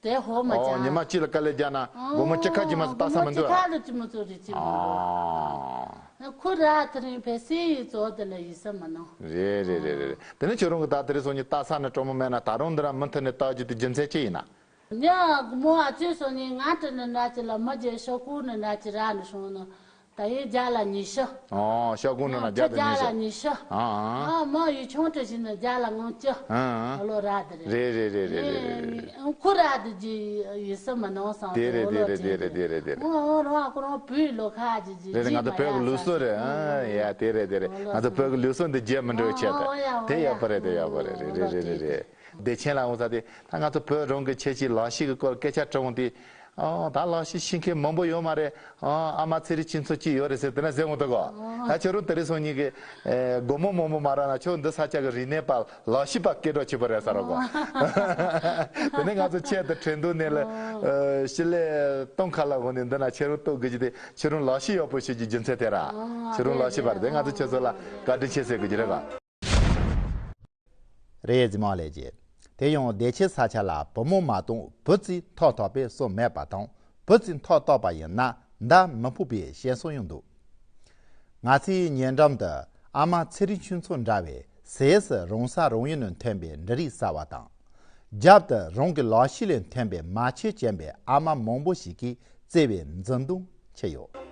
དེ་ཧོ་མ་ཅ། ཨོ་ཉི་མ་གཅིག་ལ་དཀའ་ལས་རྒྱག་ན་སྒོར་མོ་གཅིག་ཁ་གཅིག་མ་ཟིག་བཏགས་ས་མི་འདུག་ཨ། གཅིག་ཁ་ལ་གཅིག་མ་ཚོ་རེད་གཅིག་མ་འདུག་ཨ། ཁུ་ར་དེ་རིང་བེ་སི་ཡི་ཚོ་དེ་ལ་ཡི་ས་མ་ནོ། རེད་རེད་རེད་རེད། དེ་ནི་ཁྱོད་རང་གི་ད་དེ་རིང་སོང་ཉིན་བཏགས་ས་ནི་གྲོགས་མོ་མེད་ན་ད་རུང་འདི་ར་མུ་མཐུད་ནས་བཏགས་རྒྱུ་དེ་རྒྱུ་མཚན་ཅི་ཡིན་ན། ཉ་སྒོར་མོ་ཨ་ཅེ་སོང་ཉིན་ང་དྲི་ནི་འདྲ་ཅི་ལ་མི་རྒྱལ་ཤོག་ཁུ་ནི་འདྲ་ཅི་ར་ནི་སོང་ནི། ད་ཡི་རྒྱ་ལ་ཉི་ཤུ། ཨོ་ཤོག་ཁུ་ནི་ན་རྒྱ་ད་ཉི་ཤུ། ཉི་ཤུ། ཨ་ཨ། ཨ་མ་ཡུལ་ཆུང་དྲི་ཞིག་ནི་རྒྱ་ལ་ངང་ཅི། ཨ་ཨ། ཨ་ལོ་ར་དེ་རེད། རེད་རེད་རེད་རེད། ཁུ་ར་དེ་ཅི་ཡི་ས་མ་ནོ་སང་དེ་རེད་དེ་རེད་དེ་རེད་དེ་རེད་དེ་རེད། ཨོ་རོ་ཨ་ཁུ་རོ་བུའི་ལོ་ཁ་ཅི་ཅི་རེད་རེད། ང་ཚོ་བོད་ཀྱི་ལུགས་སྲོལ་རེད། ཨ་ཡ་དེ་རེད་དེ་རེད། ང་ཚོ་བོད་ཀྱི་ལུགས་སྲོལ་འདི་བརྗེད་མི་འགྲོ་ཆེད་དུ་དེ་ཡག་པོ་རེད་དེ་ཡག་པོ་རེད། རེད་རེད་རེད་རེད། བདེ་ཆེན་ལ་འོང་ས་དེ་ད་ང་ཚོ་བོད་རང་གི་ཁྱད་ཆོས་ལག་ཤེས་ཀྱི་སྐོར་སྐད་ཆ་དྲི་འོང་དེ་ ཨོ་ད་ལག་ཤེས་ཤེས་མཁན་མང་པོ་ཡོད་མ་རེད། ཨོ་ཨ་མ་ཚེ་རིང་ཆོས་མཚོ་གཅིག་ཡོད་རེད་ཟེར་དེ་ན་ཟེར་འོང་དུ་གོ། ད་ཁྱོད་རང་དེ་རིང་སང་ཉིན་གི་སྒོར་མོ་མང་པོ་མ་རག་ན་ཁྱོད་འདི་ས་ཆ་གི་རིག་གནས་པ་ལག་ཤེས་པ་སྐད་གྲགས་ཆེ་པོ་རེད་ཟེར་རོ་གོ། དེ་ནས་ང་ཚོ་ཆེད་དུ་ཁྲིན་ཏུའུ་ནས་ལ་ཨ་ཞི་ལི་སྟོང་ཁ་ལ་འོང་ནས་འདི་ན་ཁྱེད་རང་གཏོགས་དགོས་ཀྱི་དེ་ཁྱེད་རང་ལག་ཤེས་ཡག་པོ་ཤེས་ཀྱི་རྒྱུ་མཚན་དེ་ར། ཁྱེད་རང་ལག་ཤེས་པ་རེད། དེ་ང་ཚོ་ཁྱེད་ཚོ་ལ་བཀའ་དྲིན་ཆེ་ཟེར་དགོས་ཀྱི་རེད་ག། རེད་ཟིན་མ་ལས་ཀྱི། དེ་ཡང་བདེ་ཆེན་ས་ཆ་ལ་བུ་མོ་མ་གཏོགས་བུ་རྩིས་ཐོག་ཐོག་པའི་སོ་མེད་པ་དང་བུ་རྩིས་ཐོག་གཏོགས་པ་ཡིན་ན་མདའ་མི་ཕོག་པའི་བཤད་སྲོལ་ཡང་འདུག། ང་ཚོའི་ཉེ་འགྲམ་དུ་ཨ་མ་ཚེ་རིང་ཆོས་མཚོ་འདྲ་བའི་ཟས་སུ་རང་ས་རང་ཡུལ་ནས་ཐོན་པའི་འབྲུ་རིགས་ཟ་བ་དང་། རྒྱབ་ཏུ་རང་གི་ལག་ཤེས་ལས་ཐོན་པའི་མ་ཆས་ཅན་པའི་ཨ་མ་མང་པོ་ཞིག་གིས་བརྩེ་བའི་འཛུམ་མདངས་ཆེ་ཡོད།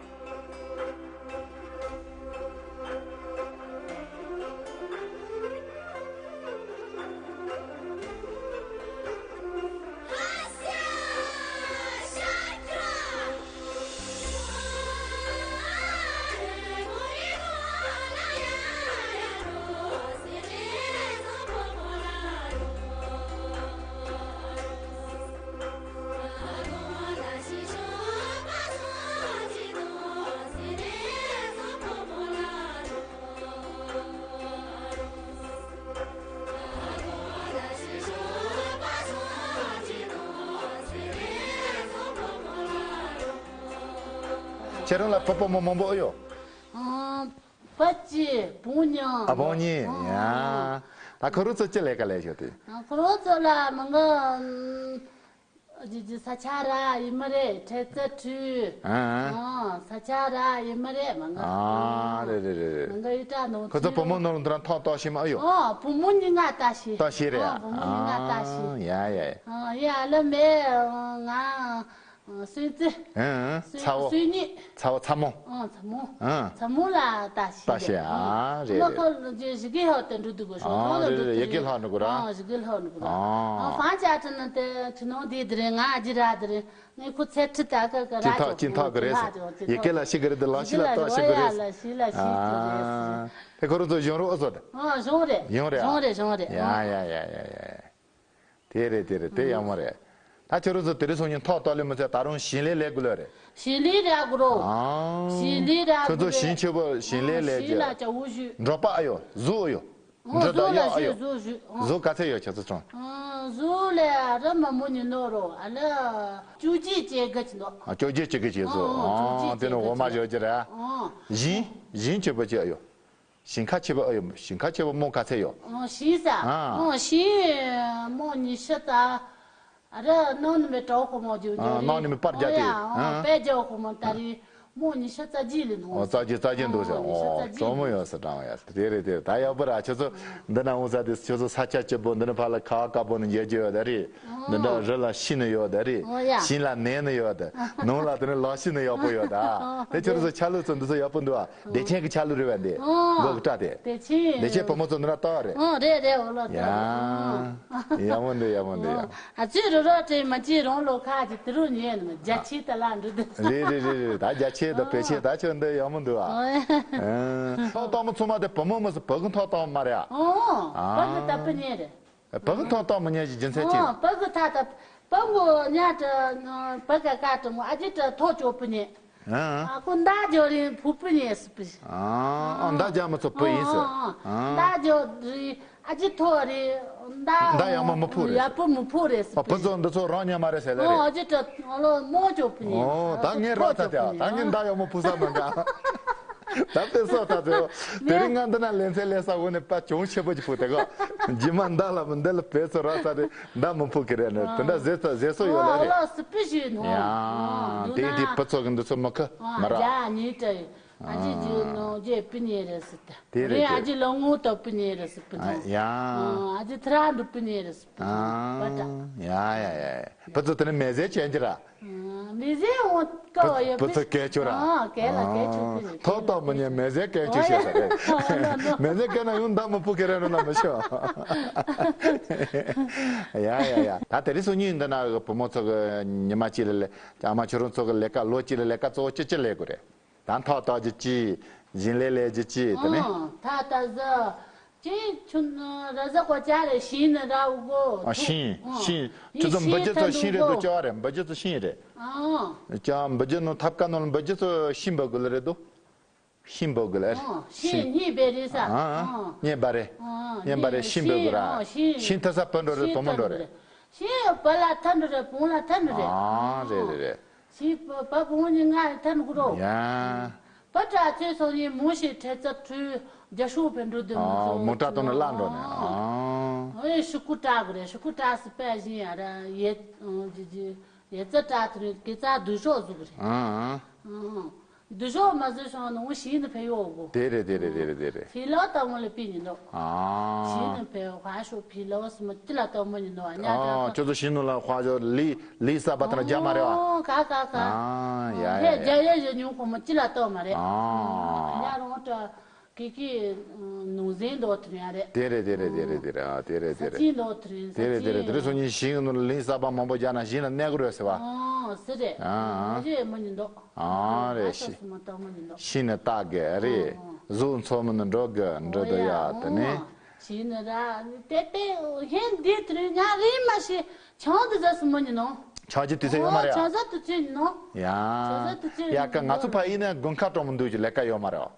ཁྱེད་རང་ལ་བུ་བུ་མོ་མང་པོ་ཡོད། ཨང་། བུ་གཅིག་བུ་གཉིས། ཨ་བུ་གཉིས། ཨང་། ཡ། ད་ཁོ་རང་ཚོ་ཅི་ལས་ཀ་ལས་ཤོག་དེ། ཨང་། ཁོ་རང་ཚོ་ལ་མི་འགའ་ཨ་ཅི་ཅི་ས་ཆ་ར་ཡིན་མ་རེད། ཁྲལ་རྩ་ཁྲུས། ཨང་། ཨང་། ས་ཆ་ར་ཡིན་མ་རེད་མི་འགའ། ཨང་། རེད་རེད་རེད། མི་འགའ་ཡི་ཏྲ་ནོ། ཁོ་ཚོ་བུ་མོ་ནོར་འདི་རང་ཐོག་ཏོག་ཤི་མ་ཨ་ཡོ། ཨང་། བུ་མོ་གཉིས་ང་ལྟ་ཤི། ཏོག་ཤི་རེད། ཨང་། བུ་མོ་གཉིས་ང་ལྟ་ཤི། ཨང་། ཡ་ཡ་ཡ། ཨང་། ཡ་ལ་མེ་ང་། སུན་ཙི། ཨང་། སུན་ཚ་བོ། སུན་ཉི། ཚ་བོ་ཚ་མོ། ཨང་། ཚ་མོ། ཨང་། ཚ་མོ་ལ་ལྟ་ཤེས། ལྟ་ཤེས། ཨ་རེད་རེད། ཁོ་ལ་ཇི་ཞིག་གི་ཧོ་དེ་འགྲོ་འདུག་གོ། ཨ་ཧོ་ལ་རེད་འགྲོ་རེད། ཡི་གེ་ལྷག་འགྲོ་གོ་ར། ཨ་ཞིག་གི་ལྷག་འགྲོ་གོ་ར། ཨ་ཧོ་ཧྥང་ཅ་ཁྲི་ནི་དེ་ཁྲི་ནང་དེ་དེ་རེད། ང་ཨ་ཇི་ར་དེ་རེད། ངས་ཁོ་ཚེ་ཁྲི་ད་ག་ག་ར་ཅི་ཐག་ཅི་ཐག་གི་རེད། ཡི་གེ་ལ་ཤི་གི་རེད། དེ་ལ་ཤི་ལ་ལྟ་ཤི་གི་རེད། ལ་ཤི་ལ་ཤི་གི་རེད། ཨ་དེ་ཁོ་རང་ཚོ་གཞུང་རོགས་ཨོ་ཚོ་དེ། ཨ་གཞུང་རེད། གཞུང་རེད། གཞུང་རེད། གཞུང་རེད། ཡ་ཡ་ཡ་ཡ་ཡ། དེ་རེད་དེ་རེད། དེ་ཡག་མོ་རེད། ད་ཁྱོད་རང་ཚོ་དེ་རིང་སང་ཉིན་ཐོག་གཏོགས་ལེ་མི་ཚད་ད་རུང་ཞིང་ལས་ལས་དགོས་ལོ་རེད། ཞིང་ལས་ར་དགོས་རོ། ཨང་། ཞིང་ལས་ར་ཁྱོད་ཚོ་དགོས་རེད། ཞིང་ཆེ་པོ་ཞིང་ལས་ཨང་ལས་ཞིང་ཀྱི་ལ་ཅ་འུ་ཞུ། འབྲོག་པ་ཨ་ཡོ་གཟུགས་ཨ་ཡོ། ཨང་འབྲི་གཟུགས་ད་ལ་ཡོ་ཨ་ཞུ་ཡོ། གཟུགས་ཞུ། ཨང་། གཟུགས་ག་ཚད་ཡོ་ཁྱོད་ཚོ་ཚང་། ཨང་། གཟུགས་ལས་ར་མ་མོ་ཉི་ནོ་རོ་ཨ་ལ་བཅུ་གཅིག་བཅས་ག་ཅི་ནོ། ཨ་བཅུ་གཅིག་བཅས་ག་ཅི་གཟུགས། ཨང་། ཨང་། བཅུ་གཅིག་དེ་ནི་འོ་མ་བཅས་ག་ཅི་ཡོ་ཅི་རེད། ཨང་། ཞིང་ཞིང་ཆེ་པོ་ཅི་ཨ་ཡོ། ཞིང་ཁ་ཆེ་བ་ཨ་ཡོ། ཞིང་ཁ་ཆེ་བ་རྨོ་ག་ཚད་ཡོད། ཨོ་ཞིང་ས། ཨ། ཨོ་ཞིང་རྨོ་ཉི་ཤུ་རྩ། ཨ་ར་ནང་ནི་མེ་གྲོགས་ཁོ་མོ་ཇུ་ཇུ་ཨ་རེད། ནང་ནི་མེ་པར་རྒྱག་དེ། ཨོ་ཡ། ཨོ་ཨ། པད་རྒྱག་ཁོ་མོ་ད་རེད། རྨོ་ཉི་ཤུ་རྩ་གཅིག་ལས་ནོ། ཨོ་རྩ་གཅིག་རྩ་གཅིག་འདུག་ཟེར། ཨོ་ཉི་ཤུ་རྩ་གཅིག་ཨོ་གྲོགས་མོ་ཡོད་ས་གྲང་ཡ་དེ་རེད་དེ། ད་ཡག་པོ་ར་ཁྱོད་ཚོ་འདི་ན་འོང་ས་དེ་ཁྱོད་ཚོ་ས་ཆ་སྐྱིད་པོ་འདི་ན་ཕ་ལ་ཁ་བ་དཀར་པོ་ནི་ཡོད་ཀྱི་ཡོད་ད་རེད། འདི་འདྲ་རི་ལ་ཤི་ནི་ཡོད་ད་རེད། ཨོ་ཡ། ཞིང་ལ་ནས་ནི་ཡོད་ད། ནང་ལ་དེ་ནི་ལག་ཤི་ནི་ཡག་པོ་ཡོད་ད། དེ་ཁྱོད་ཚོ་ཆ་ལུགས་ཚོ་འདི་ཚོ་ཡག་པོ་འདུག་ཨ། བདེ་ཆེན་གྱི་ཆ་ལུགས་རེད་བ་འདི། ཨོ། མགོ་གི་སྐྲ་དེ། བདེ་ཆེན། བདེ་ཆེན་བུ་མོ་ཚོ་འདི་ན་ལྟ་བ་རེད། ཨོ་རེད་རེད། འོ་ལོ་ཡ། ཡག་མོ་འདུག་ཡག་མོ་འདུག་ཡ། ཨ་ཅི་རུ་རོ་དྲན་མ་ཅི་རང་ལོ་ཁ་ཅི་དེ་རུ་ཉན་ནི་རྒྱ་ཆེ་ད་ལ་འགྲོ་འདུག་རེད་རེད་རེད་རེད། ད་རྒྱ་ཆེ་ད་བེ་ཆེ་ད་ཁྱོད་འདི་ཡག་མོ་འདུག་ཨ། ཨོ། ཐོག་བཏང་མོ་ཚང་མ་དེ་བུ་མོ་མི་སུ་བུ་གི་ཐོག་བཏང་མ་རེད་ཨ། ཨོ། བུ་གི་ད་བུ་ཉན་རེད། བུ་གི་ཐོག་བཏང་མི་ཉན་ཞིག་རྒྱུ་མཚན་ཅི། ཨོ། བུ་གི་ཐ་ད་བུ་མོ་ཉ་ད་བུ་ག་ཀ་ད་མོ་ཨ་ཅི་ད་ཐོག་ཅོ་བུ་ཉན། ཨ། ཨ་ཁོ་མདའ་རྒྱག་རིང་ཕུ་བུ་ཉན་སི་པི། ཨ། ཨ་མདའ་རྒྱག་མི་ཚོ་བུ་ཡིན་ཟེར། ཨ། མདའ་རྒྱག་རིང་ཨ་ཅི་ཐོག་རིང་མདའ་མདའ་ཡག་མོ་མི་ཕུ་རེད། ཡག་པོ་མི་ཕུ་རེད་སི་པི། ཨ་བུ་ཚོ་འདི་ཚོ་རང་ཉན་མ་རེད་ཟེར་ལེ་རེད། ཨ་ཅི་ད་ཨ་ལོ་མོ་ཅོ་བུ་ཉན། ཨོ་ད་ངས་ར་ད་ད་ད་ངས་མདའ་ཡག་མོ་ཕུ་ས་མ་འགའ། ད་དཔེ་སོ་ད་ཚེ་དེ་རིང་ང་འདི་ན་ལེན་ཚེ་ལས་ས་འོ་ནས་པ་གྱོང་ཆེ་པོ་ཅིག་ཕུ་དེ་ག་རྗེས་མ་མདའ་ལ་མི་འདི་ལ་བེད་ཚོ་ར་ས་རེད། མདའ་མི་ཕུ་གི་རེད་ནས་དེ་འདྲ་ཟེར་ཚ་ཟེར་སོ་ཡོད་ལ་རེད། ཨོ་སི་པི་ཞུས་ནོ། ཡ། དེ་དེ་བུ་ཚོ་གི་འདི་ཚོ་མི་ཁ་མ་ར། ཡ་ཉིད་དྲ་ཨ་ཅི་ཇུ་ནོ་ཇེ་པི་ཉེ་རེ་སི་ད་དེ་རེད་རེད། ཨ་ཅི་ལོ་ངོ་ཏོ་པི་ཉེ་རེ་སི་པི་ནོ། ཡ། ཨ་ཅི་ཐ་ར་འདུ་པི་ཉེ་རེ་སི་པི་ནོ། ཡ་ཡ་ཡ། བུ་ཚོ་དེ་ནས་མེ་ཟེ་ཅན་གྱི་ར། མི་ཟེར་འོང་ཀ་བ་ཡོད་པས། བུ་ཚོ་སྐད་ཆོ་ར། ཨ་སྐད་ལ་སྐད་ཆོ་ཨ་ཐོག་ཐོག་མི་ཉན་མི་ཟེར་སྐད་ཆོ་བཤད་ས་རེད། མི་ཟེར་སྐད་ན་ཡང་མདའ་མི་ཕུ་ཁེ་རེ་རོ་ན་མི་ཤོ། ཡ་ཡ་ཡ། ད་དེ་རིང་སང་ཉིན་འདི་ན་བུ་མོ་ཚོ་གི་ཉི་མ་གཅིག་ལ་ལས་ཨ་མ་ཁྱོད་རང་ཚོ་གི་ལས་ཀ་ལོ་གཅིག་ལ་ལས་ཀ་གཙོ་བོ་ཅི་ཅི་ལས་དགོས་རེད། ད་ཐོག་ཐོག་ཅི་ཅི་ཞིང་ལས་ལས་ཅི་ཅི་དེ་ནས། ཨ་ད་ད་ཟ། ཅི་ཆུ་ར་ཟ་གོ་ཅ་རེ་ཤིང་ནི་ར་འུ་གོ། ཨ་ཤིང་ཤིང་། ཁྱོད་ཚོ་འབུ་རྒྱུ་ཚོ་ཤིང་རེད་འདུག་ཅོ་རེད། འབུ་རྒྱུ་ཚོ་ཤིང་རེད། ཨ་ཅང་འབུ་རྒྱུ་ནོ་ཐབ་ཀ་ནོ་འབུ་རྒྱུ་ཚོ་ཤིང་འབུ་དགོས་ལ་རེད་འདུག་ཤིང་འབུ་དགོས་ལ་རེད། ཤིང་གཉིས་པའི་རེད་ས། ཨ་ཨ་ཨ། ཉེ་འབའ་རེད། ཉེ་འབའ་རེད། ཤིང་འབུ་དགོས་ར། ཤིང་ཐ་ས་བུ་འགྲོ་རེད། བུ་མོ་འགྲོ་རེད། ཤིང་བུ་ལ་ཐ་འགྲོ་རེད། བུ་ལ་ཐ་འགྲོ་རེད། ཨ་རེད་རེད་རེད། ཞིག་པ་པ་བོང་ནི་ང་ཐན་གུ་རོ། ཡ། པ་ཏྲ་ཚེ་སོང་ཡིན་མོ་ཞིག་ཁྲེ་ཚ་ཁྲུ་རྒྱ་ཤོག་བེ་འགྲོ་དུ་མོ་ཚོ་མོ་ཏྲ་དོ་ནི་ལ་འགྲོ་ནས། ཨ། ཨེ་ཤུ་ཀུ་ཏྲ་གུ་རེ། ཤུ་ཀུ་ཏྲ་སི་པ་ཞིན་ཡ་ར་ཡེ་ཇི་ཇི་ཡེ་ཙ་ཏྲ་ཐུ་རེ་ཀེ་ཙ་དུ་ཤོག་ཟུག་རེ། ཨ། དུ་ཤོག་མ་ཟོས་སོང་ནོ་ཞིག་ནི་ཕེ་ཡོ་གོ། དེ་རེད་དེ་རེད་དེ་རེད་དེ་རེད། ཕི་ལོ་ཏ་མོ་ལ་པི་ཉི་ནོ། ཨ། ཞིག་ནི་ཕེ་ཡོ་ཧ་ཤོ་ཕི་ལོ་སི་མ་ཅི་ལ་ཏ་མོ་ཉི་ནོ་ཨ་ཉ་ཨ་ཏ། ཁྱོད་ཚོ་ཞིག་ནོ་ལ་ཧ་ཤོ་ལི། ལི་ས་པ་ཐ་ན་རྒྱ་མ་རེད་བ། ཨོ་ཀ་ཀ་ཀ། ཨ་ཡ་ཧེ་ཡ་རྒྱ་ཡ་ཡ་ཉུང་ཁོ་མོ་ཅི་ལ་ཏོ་མ་རེད། ཨ་ཡ་རོང་ཏྲ་ཀི་ཀི་ནུང་ཟིན་དོ་ཐུ་ཡ་རེད། དེ་རེད་དེ་རེད་དེ་རེད་དེ་རེད། ཨ་དེ་རེད་དེ་ས་རེད། ཆིན་དོ་ཐུ་རེད། དེ་རེད་དེ་རེད། དེ་རེད་སོ་ཉིན་ཞིང་ནུ་ལིན་ས་པ་མང་པོ་རྒྱ་ན་ཞིང་ལ་གནས་དགོས་རེད་ཟེར་བ། ཨ་སི་རེད། ཨ་ཨ་རེད་ཨ་ཤི། ཞིང་ནི་རྟ་གི་རེད། གཟུགས་མཚོ་མོ་ནི་འགྲོ་གི་འགྲོ་དོ་ཡ་དེ་ནི། ཞིག་ནི་ར་ཏེ་ཏེ་ཧེན་འདི་དུ་ང་རིན་མ་ཤི་ཆང་དུ་ཟ་སུ་མོ་ཉི་ནོ། ཆང་ཅི་དུས་ཚོད་ཡོད་མ་རེད། ཆང་ཟ་དུ་ཚོད་ཉི་ནོ། ཡ། ཆང་ཟ་དུ་ཚོད་ཡ་ཀ་ང་ཚོ་ཕ་ཡིན་ན་དགུན་ཁ་གྲོང་མི་འདུག་ཅི་ལས་ཀ་ཡོད་མ་རེད།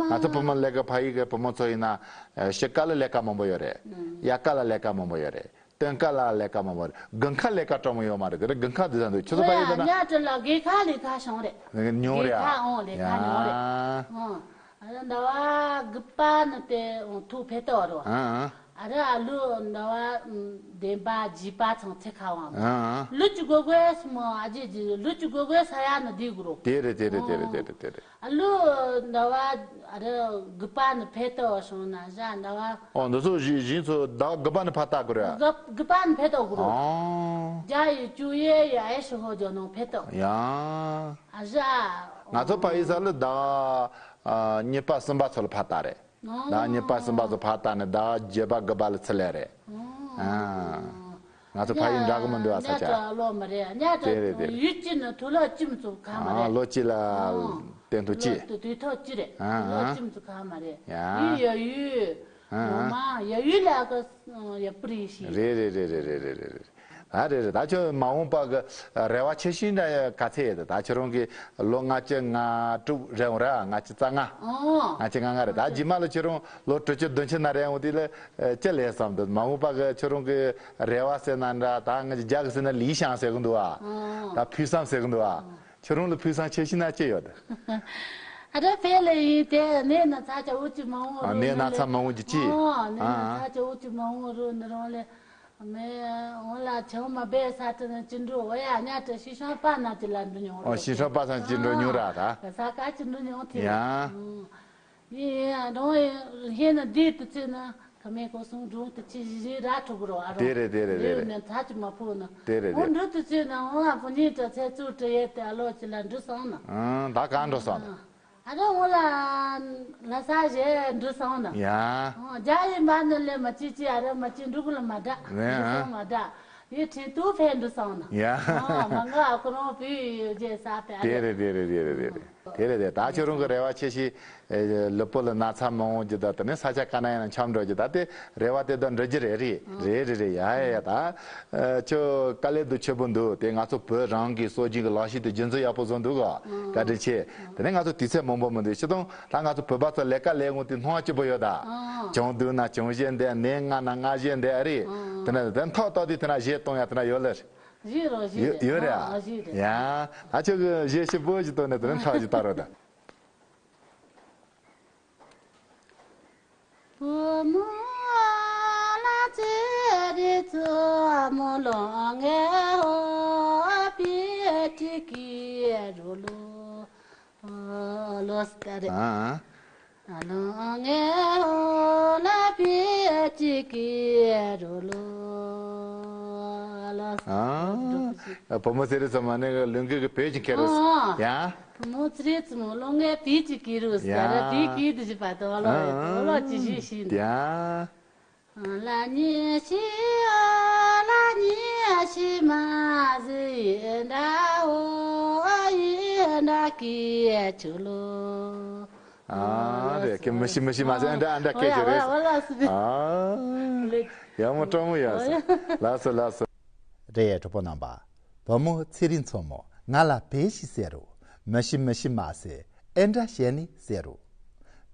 ང་ཚོ་བུ་མོ་ལས་ཀ་ཕ་ཡི་གི་བུ་མོ་ཚོ་ཡིན་ན་ཤི་ཀ་ལ་ལས་ཀ་མང་པོ་ཡོད་རེད། ཡ་ཀ་ལ་ལས་ཀ་མང་པོ་ཡོད་རེད། སྟོན་ཀ་ལ་ལས་ཀ་མང་པོ་རེད། དགུན་ཁ་ལས་ཀ་གྲོང་མི་ཡོད་མ་རེད། དེ་རེད་དགུན་ཁ་དུས་ཚོད་འདུག་ཁྱོད་ཚོ་ཕ་ཡིན་ན། ཉ་ཏྲ་ལ་དགུན་ཁ་ལས་ཀ་བྱུང་རེད། ཉུང་རེད་ཨ། ལས་ཀ་ཨོ་ལས་ཀ་ཉུང་རེད། ཨ། ཨ་ར་ཟླ་བ་དགུ་པ་ནི་དེ་ཐུག་ཕེ་ཏོ་རོ། ཨ་ཨ། ཨ་ར་ཨ་ལུ་ཟླ་བ་བདུན་པ་བཞི་པ་ཚང་ཚེ་ཁ་བང་། ཨ་ཨ། ལུ་ཅི་གོ་གོའི་སི་མོ་ཨ་ཇེ་ཇི་ལུ་ཅི་གོ་གོའི་ས་ཡ་ནི་དེ་གུ་རོ། དེ་རེད་དེ་རེད་དེ་རེད་དེ་རེད་དེ་རེད། ཨ་ལུ་ཟླ་བ་ཨ་ར་དགུ་པ་ནི་ཕེ་ཏོ་སོང་ན་ཟླ་བ། ཨོ་འདི་ཚོ་བཞི་བཞི་ཚོ་ཟླ་དགུ་པ་ནི་ཕ་ཏ་གུ་རེད། དགུ་དགུ་པ་ནི་ཕེ་ཏོ་གུ་རོ། ཨོ། རྒྱ་ཡི་ཅུ་ཡེ་ཡི་ཨེ་ཤི་ཧོ་ཇོ་ནོ་ཕེ་ཏོ། ཡ། ཨ་ཟ། ང་ཚོ་ཕ་ཡི་ས་ལ་ཟླ་ཨ་གཉིས་པ་གསུམ་པ་ཚོ་ལ་ཕ་ཏ་རེད། ཟླ་གཉིས་པ་གསུམ་པ་ཚོ་ཕ་ཏ་ནི་ཟླ་བརྒྱད་པ་དགུ་པ་ལ་ཚི་ལེ་རེད། ཨ། ང་ཚོ་ཕ་ཡི་འདྲ་གི་མི་འདུག་ཨ་ས་ཆ། ཉ་ཏྲ་ལོ་མ་རེད། ཉ་ཏྲ་དེ་རེད་དེ་རེད། ཡུལ་གཅིག་ནི་ཐུ་ལོ་གཅིག་མི་ཚུགས་ག་མ་རེད། ལོ་གཅིག་ལ་ཨ། སྟོན་ཐུག་གཅིག་དུས་ཐོག་གཅིག་རེད། ཨ་ལོ་ཨ། གཅིག་མི་ཚུགས་ག་མ་རེད། ཡ། ཡུལ་ཡ་ཡུལ། ཨ་ཨ། ངོ་མ་ཡ་ཡུལ་ལ་ག་ཡ་པུ་རི་ཤི། རེད་རེད། ད་རེད་རེད། ད་ཁྱོད་མ་འོངས་པ་གི་རེ་བ་ཆེ་ཤོས་འདྲ་ག་ཚད་ཡོད། ད་ཁྱོད་རང་གི་ལོ་ལྔ་བཅུ་ང་དྲུག་རེད་འོང་ར། ལྔ་བཅུ་རྩ་ལྔ། ཨོ། ལྔ་བཅུ་ང་ལྔ་རེད། ད་རྗེས་མ་ལ་ཁྱོད་རང་ལོ་དྲུག་ཅུ་བདུན་ཅུ་ན་རེད་འོང་དུས་ལ་ཅི་ལས་བསམ་འདུག་མ་འོངས་པ་གི་ཁྱོད་རང་གི་རེ་བ་ཟེར་ན་འདྲ། ད་ང་ཅི་རྒྱ་གི་ཟེར་ན་ལི་ཤང་ཟེར་གི་འདུག་ཨ། ད་ཕུགས་བསམ་ཟེར་གི་འདུག་ཨ། ཁྱོད་རང་ལ་ཕུགས་བསམ་ཆེ་ཤོས་ན་ཅི་ཡོད། ཨ་ར་ཕེ་ལེ་ཡིན་ཏེ་ནས་ན་ཚ་ཆ་འུ་ཅི་མ་འོང་། ཨ་ནས་ན་ཚ་མ་འོང་གི་ཅི། ཨོ་ནས་ན་ཨ་ཚ་ཆ་འུ་ཅི་མ་འོང་རུ་ནི་རང་ལེ། མེ་འོང་ལ་ཆང་མ་བེ་ས་ཏི་ན་ཅི་འགྲོ་འོ་ཡ་ཉ་ཏི་ཤི་ཤང་པ་ན་ཅི་ལ་འགྲོ་ཉོ་རོ། ཨོ་ཤི་ཤང་པ་ས་ཅི་འགྲོ་ཉོ་ར་ད། ས་ཀ་ཅི་འགྲོ་ཉོ་ཐི། ཡ། ཡིན་ཡིན་རང་ཡིན་ན་འདི་དུ་ཚེ་ན་ཁ་མེ་ཀོ་སུང་སྒྲུང་དུ་ཅི་ཞི་ར་ཐུག་རོ་ཨ་རོ། དེ་རེད་དེ་རེད་དེ་རེད། ནས་ཚ་ཅི་མ་ཕོ་ན། དེ་རེད་འོ་དེ། འགྲོ་དུ་ཚེ་ན་འོ་ཨ་ཕོ་ཉིད་ཏྲ་ཚེ་ཚུ་ཏྲ་ཡེ་ཏེ་ཨ་ལོ་ཅི་ལ་འགྲོ་སོང་ན། ཨང་ད་གང་འགྲོ་སོང་ན། ཨ་རོ་འོ་ལ་ལ་ས་ཞེ་འགྲོ་སོང་ན། ཡ། འོ་རྒྱ་ཡིན་པ་ནི་ལས་མ་ཅི་ཅི་ཨ་རོ་མ་ཅི་འགྲུག་ལ་མ་འདྲ། ནས་འགྲོ་ཨ། སོང་མ་འདྲ། ཡི་ཁྲིན་ཏུ་ཕན་འགྲོ་སོང་ན། ཡ། ཨ་མ་ང་ཨ་ཁོ་རང་བུ་ཡོད་རྗེས་ས་ཏེ་ཨ་དེ་རེད། རེད་དེ་རེད་དེ་རེད་དེ་རེད། དེ་རེད་དེ། ད་ཁྱོད་རང་གི་རེ་བ་ཆེ་ཤོས་ལུས་པོ་ལ་ན་ཚ་མ་འོང་རྒྱུ་དང་དེ་ནས་ས་ཆ་ག་ན་ཡིན་ན་འཁྱམ་འགྲོ་རྒྱུ་ད་དེ་རེ་བ་དེ་དག་འགྲུབ་རྒྱུ་རེད། རེད་རེད་རེད་རེད། ཡ་ཡ་ཡ། ད་ཁྱོད་དཀའ་ལས་འདུག་ཆེ་པོ་འདུག་དེ་ང་ཚོ་བོད་རང་གི་སྲོལ་རྒྱུན་གྱི་ལག་ཤེས་དེ་རྒྱུན་འཛིན་ཡག་པོ་བཟོ་འདུག་ག་བཀའ་དྲིན་ཆེ། དེ་ནས་ང་ཚོ་དུས་ཚོད་མང་པོ་མི་འདུག་སྤྱིར་བཏང་ད་ང་ཚོ་བོད་པ་ཚོ་ལས་ཀ་ལས་འོང་དུས་སྣང་བ་སྐྱིད་པོ་ཡོད་ད། ཨ། གྱོང་བསྡུས་ན་གྱོང་བཞེས་འདེད། ནད་མངར་ན་མངར་བཞེས་འདེད་ཨ་རེད། ཨ། དེ་ནས་དེ་ཐག་བཏགས་དུས་དེ་ན་གཞས་གཏོང་ཡ་དེ་ན་ཡོད་ལེ། གཞས་རོ་གཞས་ཡོད་རེད་ཨ། ཨ་གཞས་རེད། ཡ། ད་ཁྱོད་ཀྱི་གཞས་ཞིབ་པོ་ཞིག་གཏོང་ནས་དེ་ནས་ཐག་ཞིག་བཏགས་རོགས་ད། བུ་མོ་ལ་ཚེ་རེ་ཚོ་མོ་ལོ་ངེ་ཧོ་པི་ཏི་ཀི་རུ་ལོ། ཨ་ལོ་སི་ཏ་རེ། ཨ་ཨ། ཨ་ལོ་ངེ་ཧོ་ལ་པི་ཅི་ཀི་རུ་ལོ། ཨ་ལོ་སི་ཏ་རེ། ཨ་བུ་མོ་ཚེ་རེ་ཚོ་མ་ནེ་ལུང་གི་གི་བེད་ཅིག་ཁྱེར་རོ། ཨ་ཡ། བུ་མོ་ཚེ་རེ་ཚོ་མོ་ལོ་ངེ་བེད་ཅིག་ཀི་རུ་སི་ཏ་རེ། ཡ། བེད་ཀི་དུ་ཞི་པ་དོ་ལོ་རེ་དོ་ལོ་ཅི་ཞི་ཞི་འདི། ཡ། ལ་ཉི་ཤི་ཨ་ལ་ཉི་ཤི་མ་ཟི་ཡི་འདྲ་ཧོ་ཡི་འདྲ་ཀི་ཆུ་ལོ། ཨ་རེད། ཀྱེ་མི་ཤི་མི་ཤི་མ་ཟེར། ཨ་འདྲ་ཨ་འདྲ་སྐད་ཅིག་རེད། ཨ་ཡག་མོ་སྤྲང་མོ་ཡོད་ཟེར། ལགས་སོ་ལགས་སོ། རེད། གྲོགས་པོ་རྣམ་པ། བུ་མོ་ཚེ་རིང་མཚོ་མོ་ང་ལ་བེ་ཤི་ཟེར་རོ། མི་ཤི་མི་ཤི་མ་ཟེར། ཨེ་འདྲ་བྱས་ནི་ཟེར་རོ།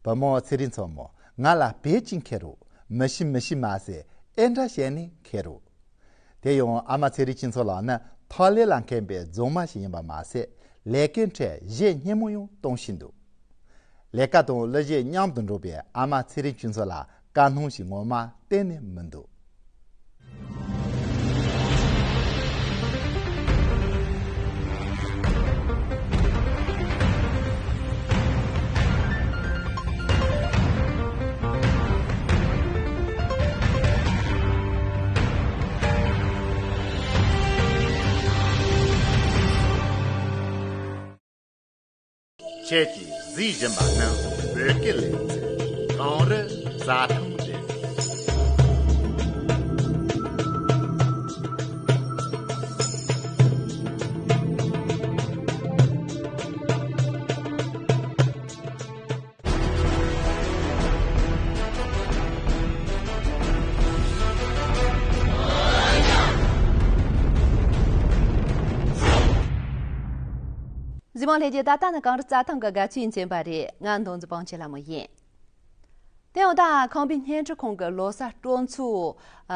བུ་མོ་ཚེ་རིང་མཚོ་མོ་ང་ལ་བེ་ཅིག་ཁྱེར་རོ། མི་ཤི་མི་ཤི་མ་ཟེར། ཨེ་འདྲ་བྱས་ནི་ཁྱེར་རོ། དེ་ཡང་ཨ་མ་ཚེ་རིང་ཆོས་མཚོ་ལགས་ནི་ཐོག་ལས་ལ་མཁན་པའི་རྫུན་མ་ཞིག་ཡིན་པ་མ་ཟད། ལས་ཀའི་ཁྲོད་གཞས་སྙན་མོ་ཡང་གཏོང་བཞིན་འདུག་ལས་ཀ་དང་གླུ་གཞས་མཉམ་དུ་འགྲོགས་པའི་ཨ་མ་ཚེ་རིང་ཆོས་མཚོ་ལགས་དཀའ་སྣང་ཞིག་ངོ་མ་གཏན་ནས་མི་འདུག་ཁྱེད་ཀྱིས་གཟིགས་བཞིན་པ་ནི་བོད་སྐད་ལས་ཚན་གངས་རི་རྩྭ་ཐང་རེད། གཟིགས་མོ་ལྷན་རྒྱས། ད་ལྟ་ནི་གངས་རི་རྩྭ་ཐང་གི་དགའ་སྤྲོའི་མཚན་པ་རེད། ང་མདོ་འཛིན་སྤང་ཆེན་ལྷ་མོ་ཡིན། དེ་འོ་ད་ཁམས་པའི་སྙན་ཁྲིད་ཁང་གི་ལོ་གསར་སྤྲོ་ཚོགས་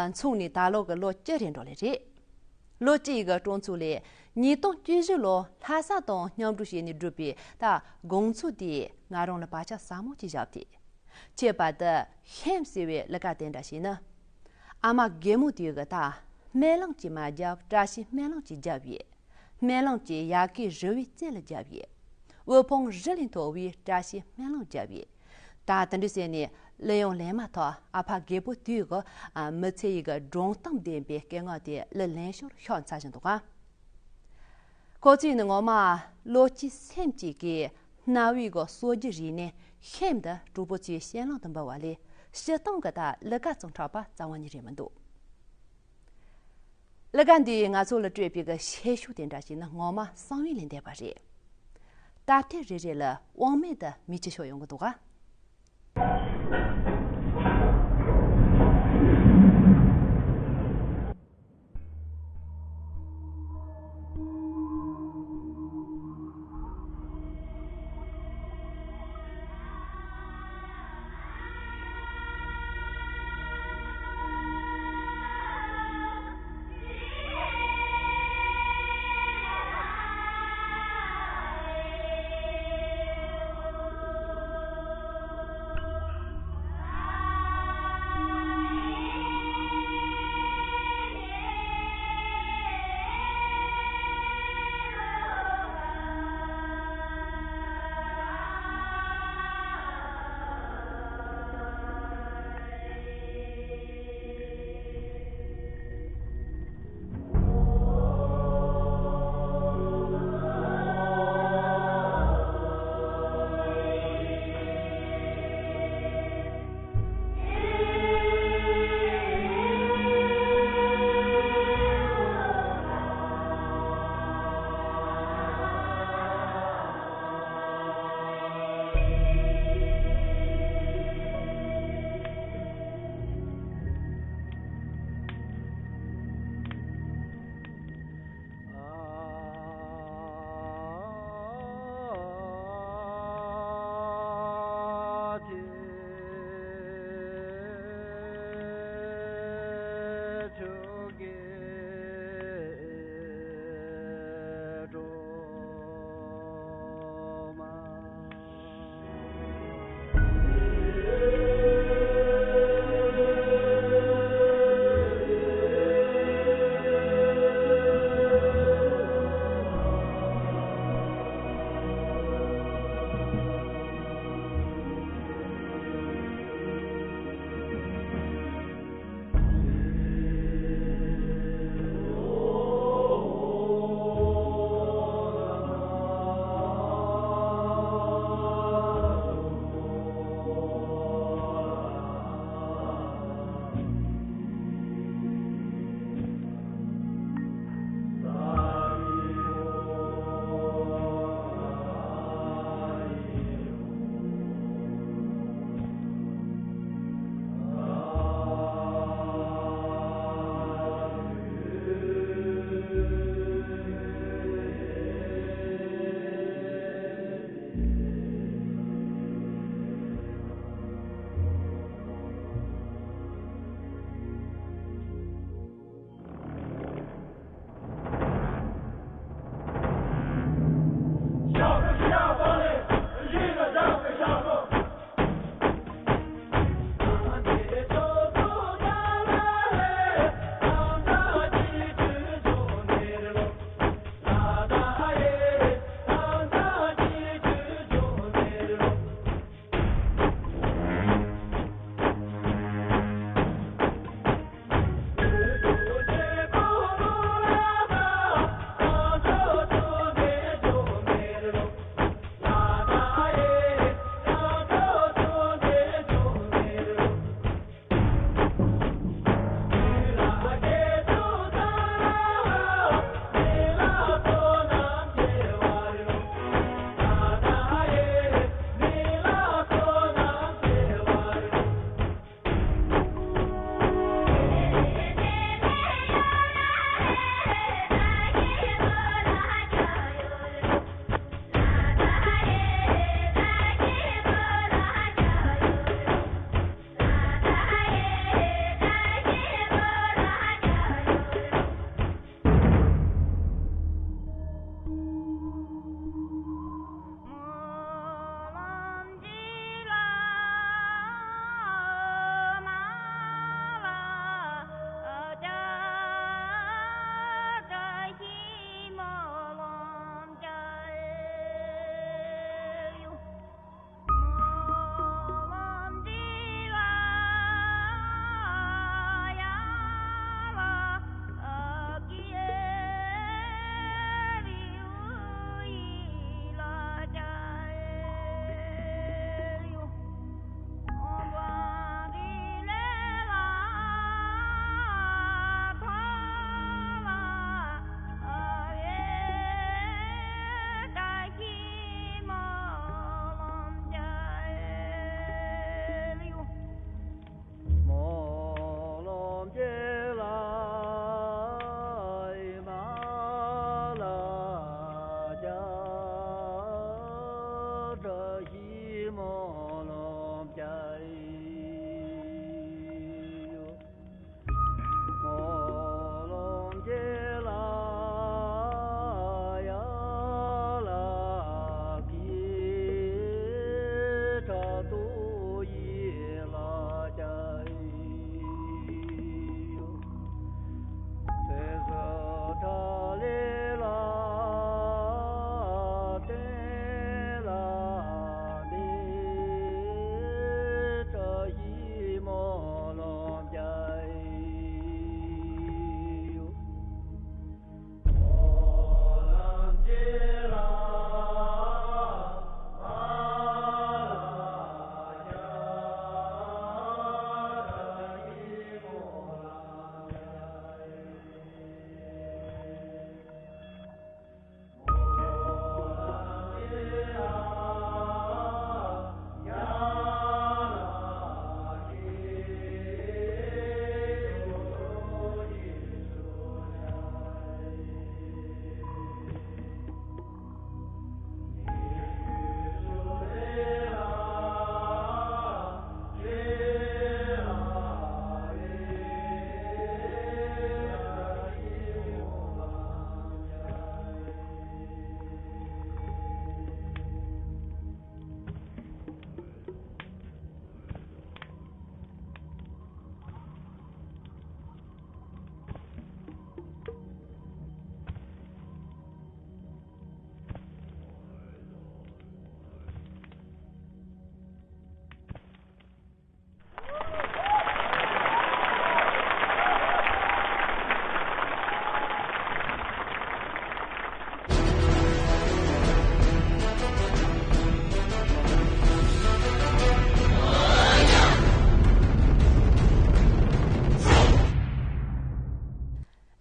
མཚོན་ནས་ད་ལོ་གི་ལོ་བཅུ་རེ་འགྲོ་ལེ་རེད། ལོ་བཅུ་ཡི་གི་སྤྲོ་ཚོགས་ལས་ཉིས་སྟོང་བཅུ་བཞི་ལོ་ལྷ་ས་དང་མཉམ་འགྲོ་བྱས་ནས་བསྒྲུབས་པའི་ད་དགོང་ཚོགས་དེ་ང་རང་ལ་བག་ཆགས་ཟབ་མོ་ཅིག་བཞག་སྟེ། ཁྱད་པར་དུ་ཤེམ་ཟེར་བའི་གླུ་གར་དེ་འདྲ་ཞིག་ནི། ཨ་མ་རྒན་མོ་དེ་གི་ད་སྨོན་ལམ་གྱིས་མ་བརྒྱབ། བཀྲ་ཤིས་སྨོན་ལམ་གྱིས་བརྒྱབ་ཡས། སྨོན་ལམ་གྱི་ཡལ་ག་རི་བོའི་རྩེ་ལ་བརྒྱབ་ཡས། དབུལ་ཕོངས་རི་ལས་མཐོ་བའི་བཀྲ་ཤིས་སྨོན་ལམ་བརྒྱབ་ཡས། ད་དེ་འདྲ་ཟེར་ནས་གླུ་ཡང་ལེན་མ་ཐག་ཨ་ཕ་རྒད་པོ་དེའི་གི་མི་ཚེ་ཡི་གི་སྒྲུང་གཏམ་ལྡན་པའི་སྐད་ངག་དེ་གླུ་ལེན་ཞོར་ཤོར་ཚར་བཞིན་འདུག་ག་ཁོ་ཚོས་ནི་ངོ་མ་བློ་སྐྱིད་སེམས་སྐྱིད་ཀྱི་རྣ་བའི་གི་སྲོལ་རྒྱུན་རིག་གནས་ཤེམ་འདི་གྲོགས་པོ་ཚོའི་གཞན་ལམ་དུ་འབུལ་བ་ལས་སྤྱིར་བཏང་གི་ད་གླུ་གར་ཚོ་འཁྲབ་པ་རྩ་བ་ནས་རེད་མི་འདུག་གླུ་གར་འདིས་ང་ཚོ་ལ་སྤྲད་པའི་གི་ཤེད་ཤུགས་དེ་འདྲ་ཞིག་ནི་ངོ་མ་བསམ་ཡུལ་ལས་འདས་པ་རེད། ད་ཐེངས་རེ་རེ་ལ་དབང་མེད་དུ་མིག་ཆུ་ཤོར་ཡོང་གི་འདུག་ག་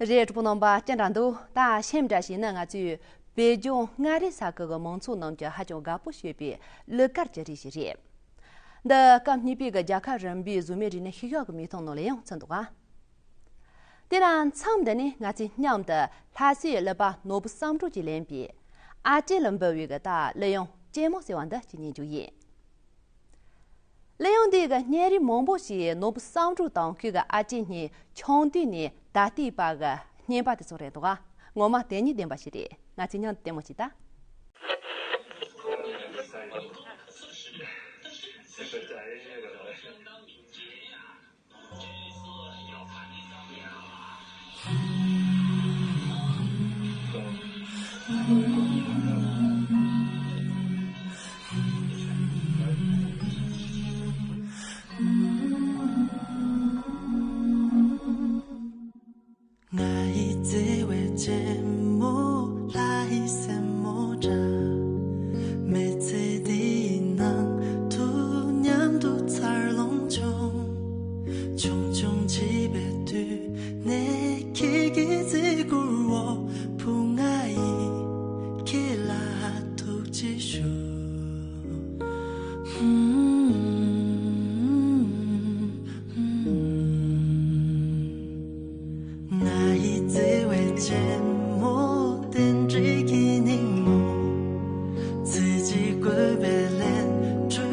རེད། གྲོགས་པོ་རྣམ་པ་སྐྱིད་དྲགས་འདུག་ད་ཤེམ་འདྲ་ཞིག་ནི་ང་ཚོའི་བོད་ལྗོངས་མངའ་རིས་ས་ཁུལ་གྱི་མང་ཚོགས་རྣམས་ཀྱིས་ཧ་ཅང་དགའ་པོ་བྱེད་པའི་གླུ་གར་གྱི་རིགས་ཤིག་རེད། འདི་སྐབས་གཉིས་པའི་གི་རྒྱལ་ཁབ་རིམ་པའི་གཟུགས་མེད་རིག་གནས་ཤེས་ཡོན་གྱི་མིག་མཐོང་ནང་ལ་ཡང་ཚུད་འདུག་ག་དེ་ན་མཚམས་འདི་ནས་ང་ཚོས་མཉམ་དུ་ལྷ་སའི་གླུ་པ་ནོར་བུ་བསམ་གྲུབ་ཀྱིས་ལེན་པའི་ཨ་ཅེ་ལ་འབུལ་བའི་གི་ད་གླུ་དབྱངས་གཅེན་མོ་ཟེར་བ་འདི་གཅིག་ཉན་རྒྱུ་ཡིན། གླུ་དབྱངས་འདིའི་གི་བརྙན་རིས་མང་པོ་ཞིག་ནོར་བུ་བསམ་གྲུབ་དང་ཁོའི་གི་ཨ་ཅེ་གཉིས་ཆུང་དུས་ནས་ད་ལྟའི་བར་གི་རྙིང་པ་དེ་ཚོ་རེད་འདུག་ག་ངོ་མ་དེ་གཉིས་བདེན་པ་ཞིག་རེད། ང་ཚོས་མཉམ་དུ་ལྟད་མོ་བྱེད་ད། ང་ཡི་བརྩེ་བའི་གཅེན་མོ་ལྷ་ཡི་སྲས་མོ་འདྲ། མི་ཚེ་འདིའི་ནང་དུ་མཉམ་དུ་འཚར་ལོངས་བྱུང་། ཆུང་ཆུང་བྱིས་པའི་དུས་ནས་ཁྱེད་ཀྱི་བརྩི་བཀུར་འོག་བུ་ང་ཡིས་ཁྱེད་ལ་ཐུགས་རྗེ་ཞུ། ང་ཡི་བརྩེ་བའི་གཅེན་མོ་རྟེན་འབྲེལ་གྱི་ཉིན་མོ། ཚེ་གཅིག་དགོས་པའི་ལས་འཕྲོ་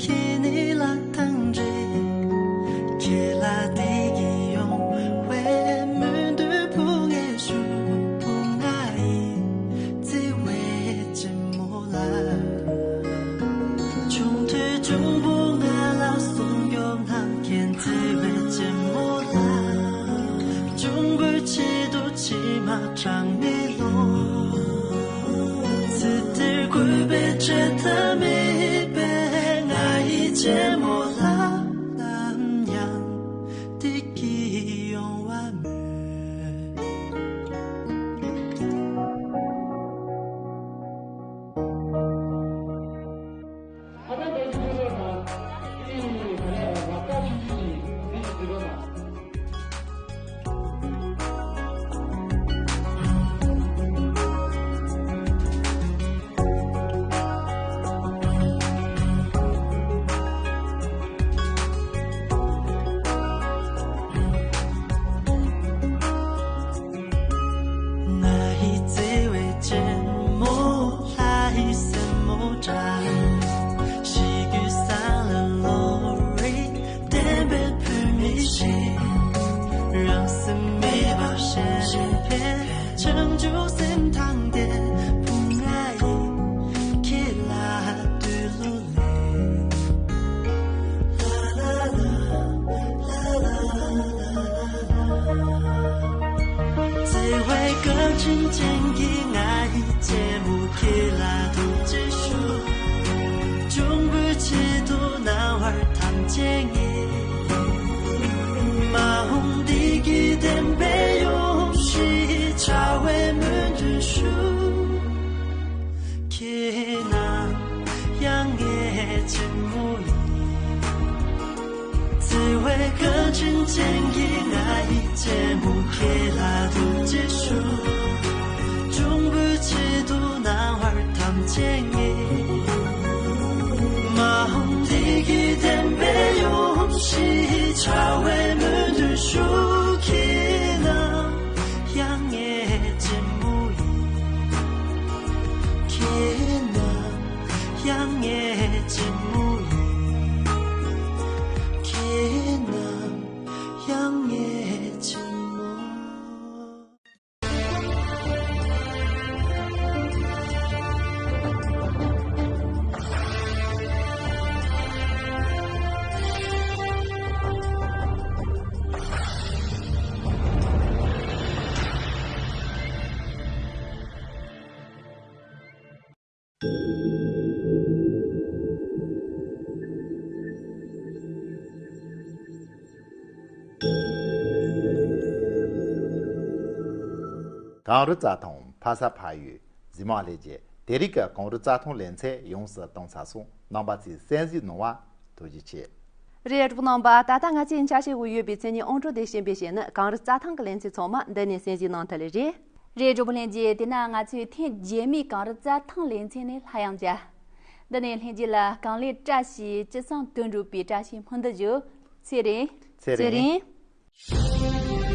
ཁྱེད་ནི་ལག་དང་འབྲེལ། ཁྱེད་ལ་བདེ་སྐྱིད་ཡོང་བའི་སྨོན་འདུན་ཕུལ་ངེས་ཞུ། བུ་ང་ཡི་བརྩེ་བའི་གཅེན་མོ་ལགས། ཆུང་དུས་གཅུང་པོ་ང་ལ་གསུང་རྒྱུ་ནམ་མཁའི་བརྩེ་བའི་གཅེན་མོ་ལགས། གཅུང་པོའི་ཆེད་དུ་ཕྱི་མ་གྲངས་མེད་ལོ། ཚེ་འདིར་གུས་པས་བྱེད་ཐབས་མེད་པས་ང་ཡི་གཅེན་མོ་ལགས། ནམ་ཡང་བདེ་སྐྱིད་ཡོང་བ་སྨོན། ང་ཡི་བརྩེ་བའི་གཅེན་མོ་ལྷ་ཡི་སྲས་མོ་འདྲ། གཤིས་རྒྱུད་གསལ་ལ་བློ་རིག་ལྡན་པའི་བུད་མེད་ཞིག་རང་སེམས་མེད་པར་ཞེན་པའི་བྱང་ཆུབ་སེམས་དང་ལྡན། བུ་ང་ཡིས་ཁྱེད་ལ་བསྟོད་གླུ་ལེན། བརྩེ་བའི་བཀའ་དྲིན་ཅན་གྱི་ང་ཡི་གཅེན་མོ་ཁྱེད་ལ་ཐུགས་རྗེ་ཞུ། གཅུང་པོའི་ཆེད་དུ་གནང་བར་དམ་བཅས་ངེས། མ་འོངས་བདེ་སྐྱིད་ལྡན་པའི་ཡུམ་ཞིག་བྱ་བའི་སྨོན་འདུན་ཞུ། ཁྱེད་ནམ་ཡང་ངའི་གཅེན་མོ་ཡིན། བརྩེ་བའི་བཀའ་དྲིན་ཅན་གྱི་ང་ཡི་གཅེན་མོ་ཁྱེད་ལ་ཐུགས་རྗེ་ཞུ། གཅུང་པོའི་ཆེད་དུ་གནང་བར་དམ་བཅས་ངེས། མ་འོངས་བདེ་སྐྱིད་ལྡན་པའི་ཡུམ་ཞིག་བྱ་བའི་སྨོན་འདུན་ཞུ། ཁྱེད་ནམ་ཡང་ངའི་གཅེན་མོ་ཡིན། ཁྱེད་ནམ་ཡང་ངའི་གཅེན་མོ་ཡིན། ཁྱེད་ནམ་ཡང་ངའི་གཅེན་མོ། གངས་རི་རྩྭ་ཐང་ཕ་ས་ཕ་ཡུལ་གཟིགས་མང་ལྷན་རྒྱས། དེ་རིང་གི་གངས་རི་རྩྭ་ཐང་ལེ་ཚན་ཡོངས་སུ་གཏོང་ཚར་སོང་། རྣམ་པ་ཚོས་གསན་གཟིགས་གནང་བ་ཐུགས་རྗེ་ཆེ། རེད། གྲོགས་པོ་རྣམ་པ། ད་ལྟ་ང་ཚོས་འཆར་གཞིའི་འོག་ཡོད་པའི་མཚན་ཉིད་ཨང་གྲངས་དེ་ཤེས་པའི་ཆེད་ནི་གངས་རི་རྩྭ་ཐང་གི་ལེ་ཚན་ཚང་མ་འདི་ནས་གསན་གཟིགས་གནང་ཐུབ་ལེ་རེད། རེད། གྲོགས་པོ་ལྷན་རྒྱས། དེ་ན་ང་ཚོས་ཐེངས་རྗེས་མའི་གངས་རི་རྩྭ་ཐང་ལེ་ཚན་ནས་སླར་ཡང་མཇལ། འདི་ནས་ལྷན་རྒྱས་ལ་གངས་ལས་བཀྲ་ཤིས་སྐྱིད་སང་དོན་འགྲུབ་པའི་བཀྲ་ཤིས་སྨོན་འདུན་ཞུ། ཚེ་རིང་། ཚེ་རིང་།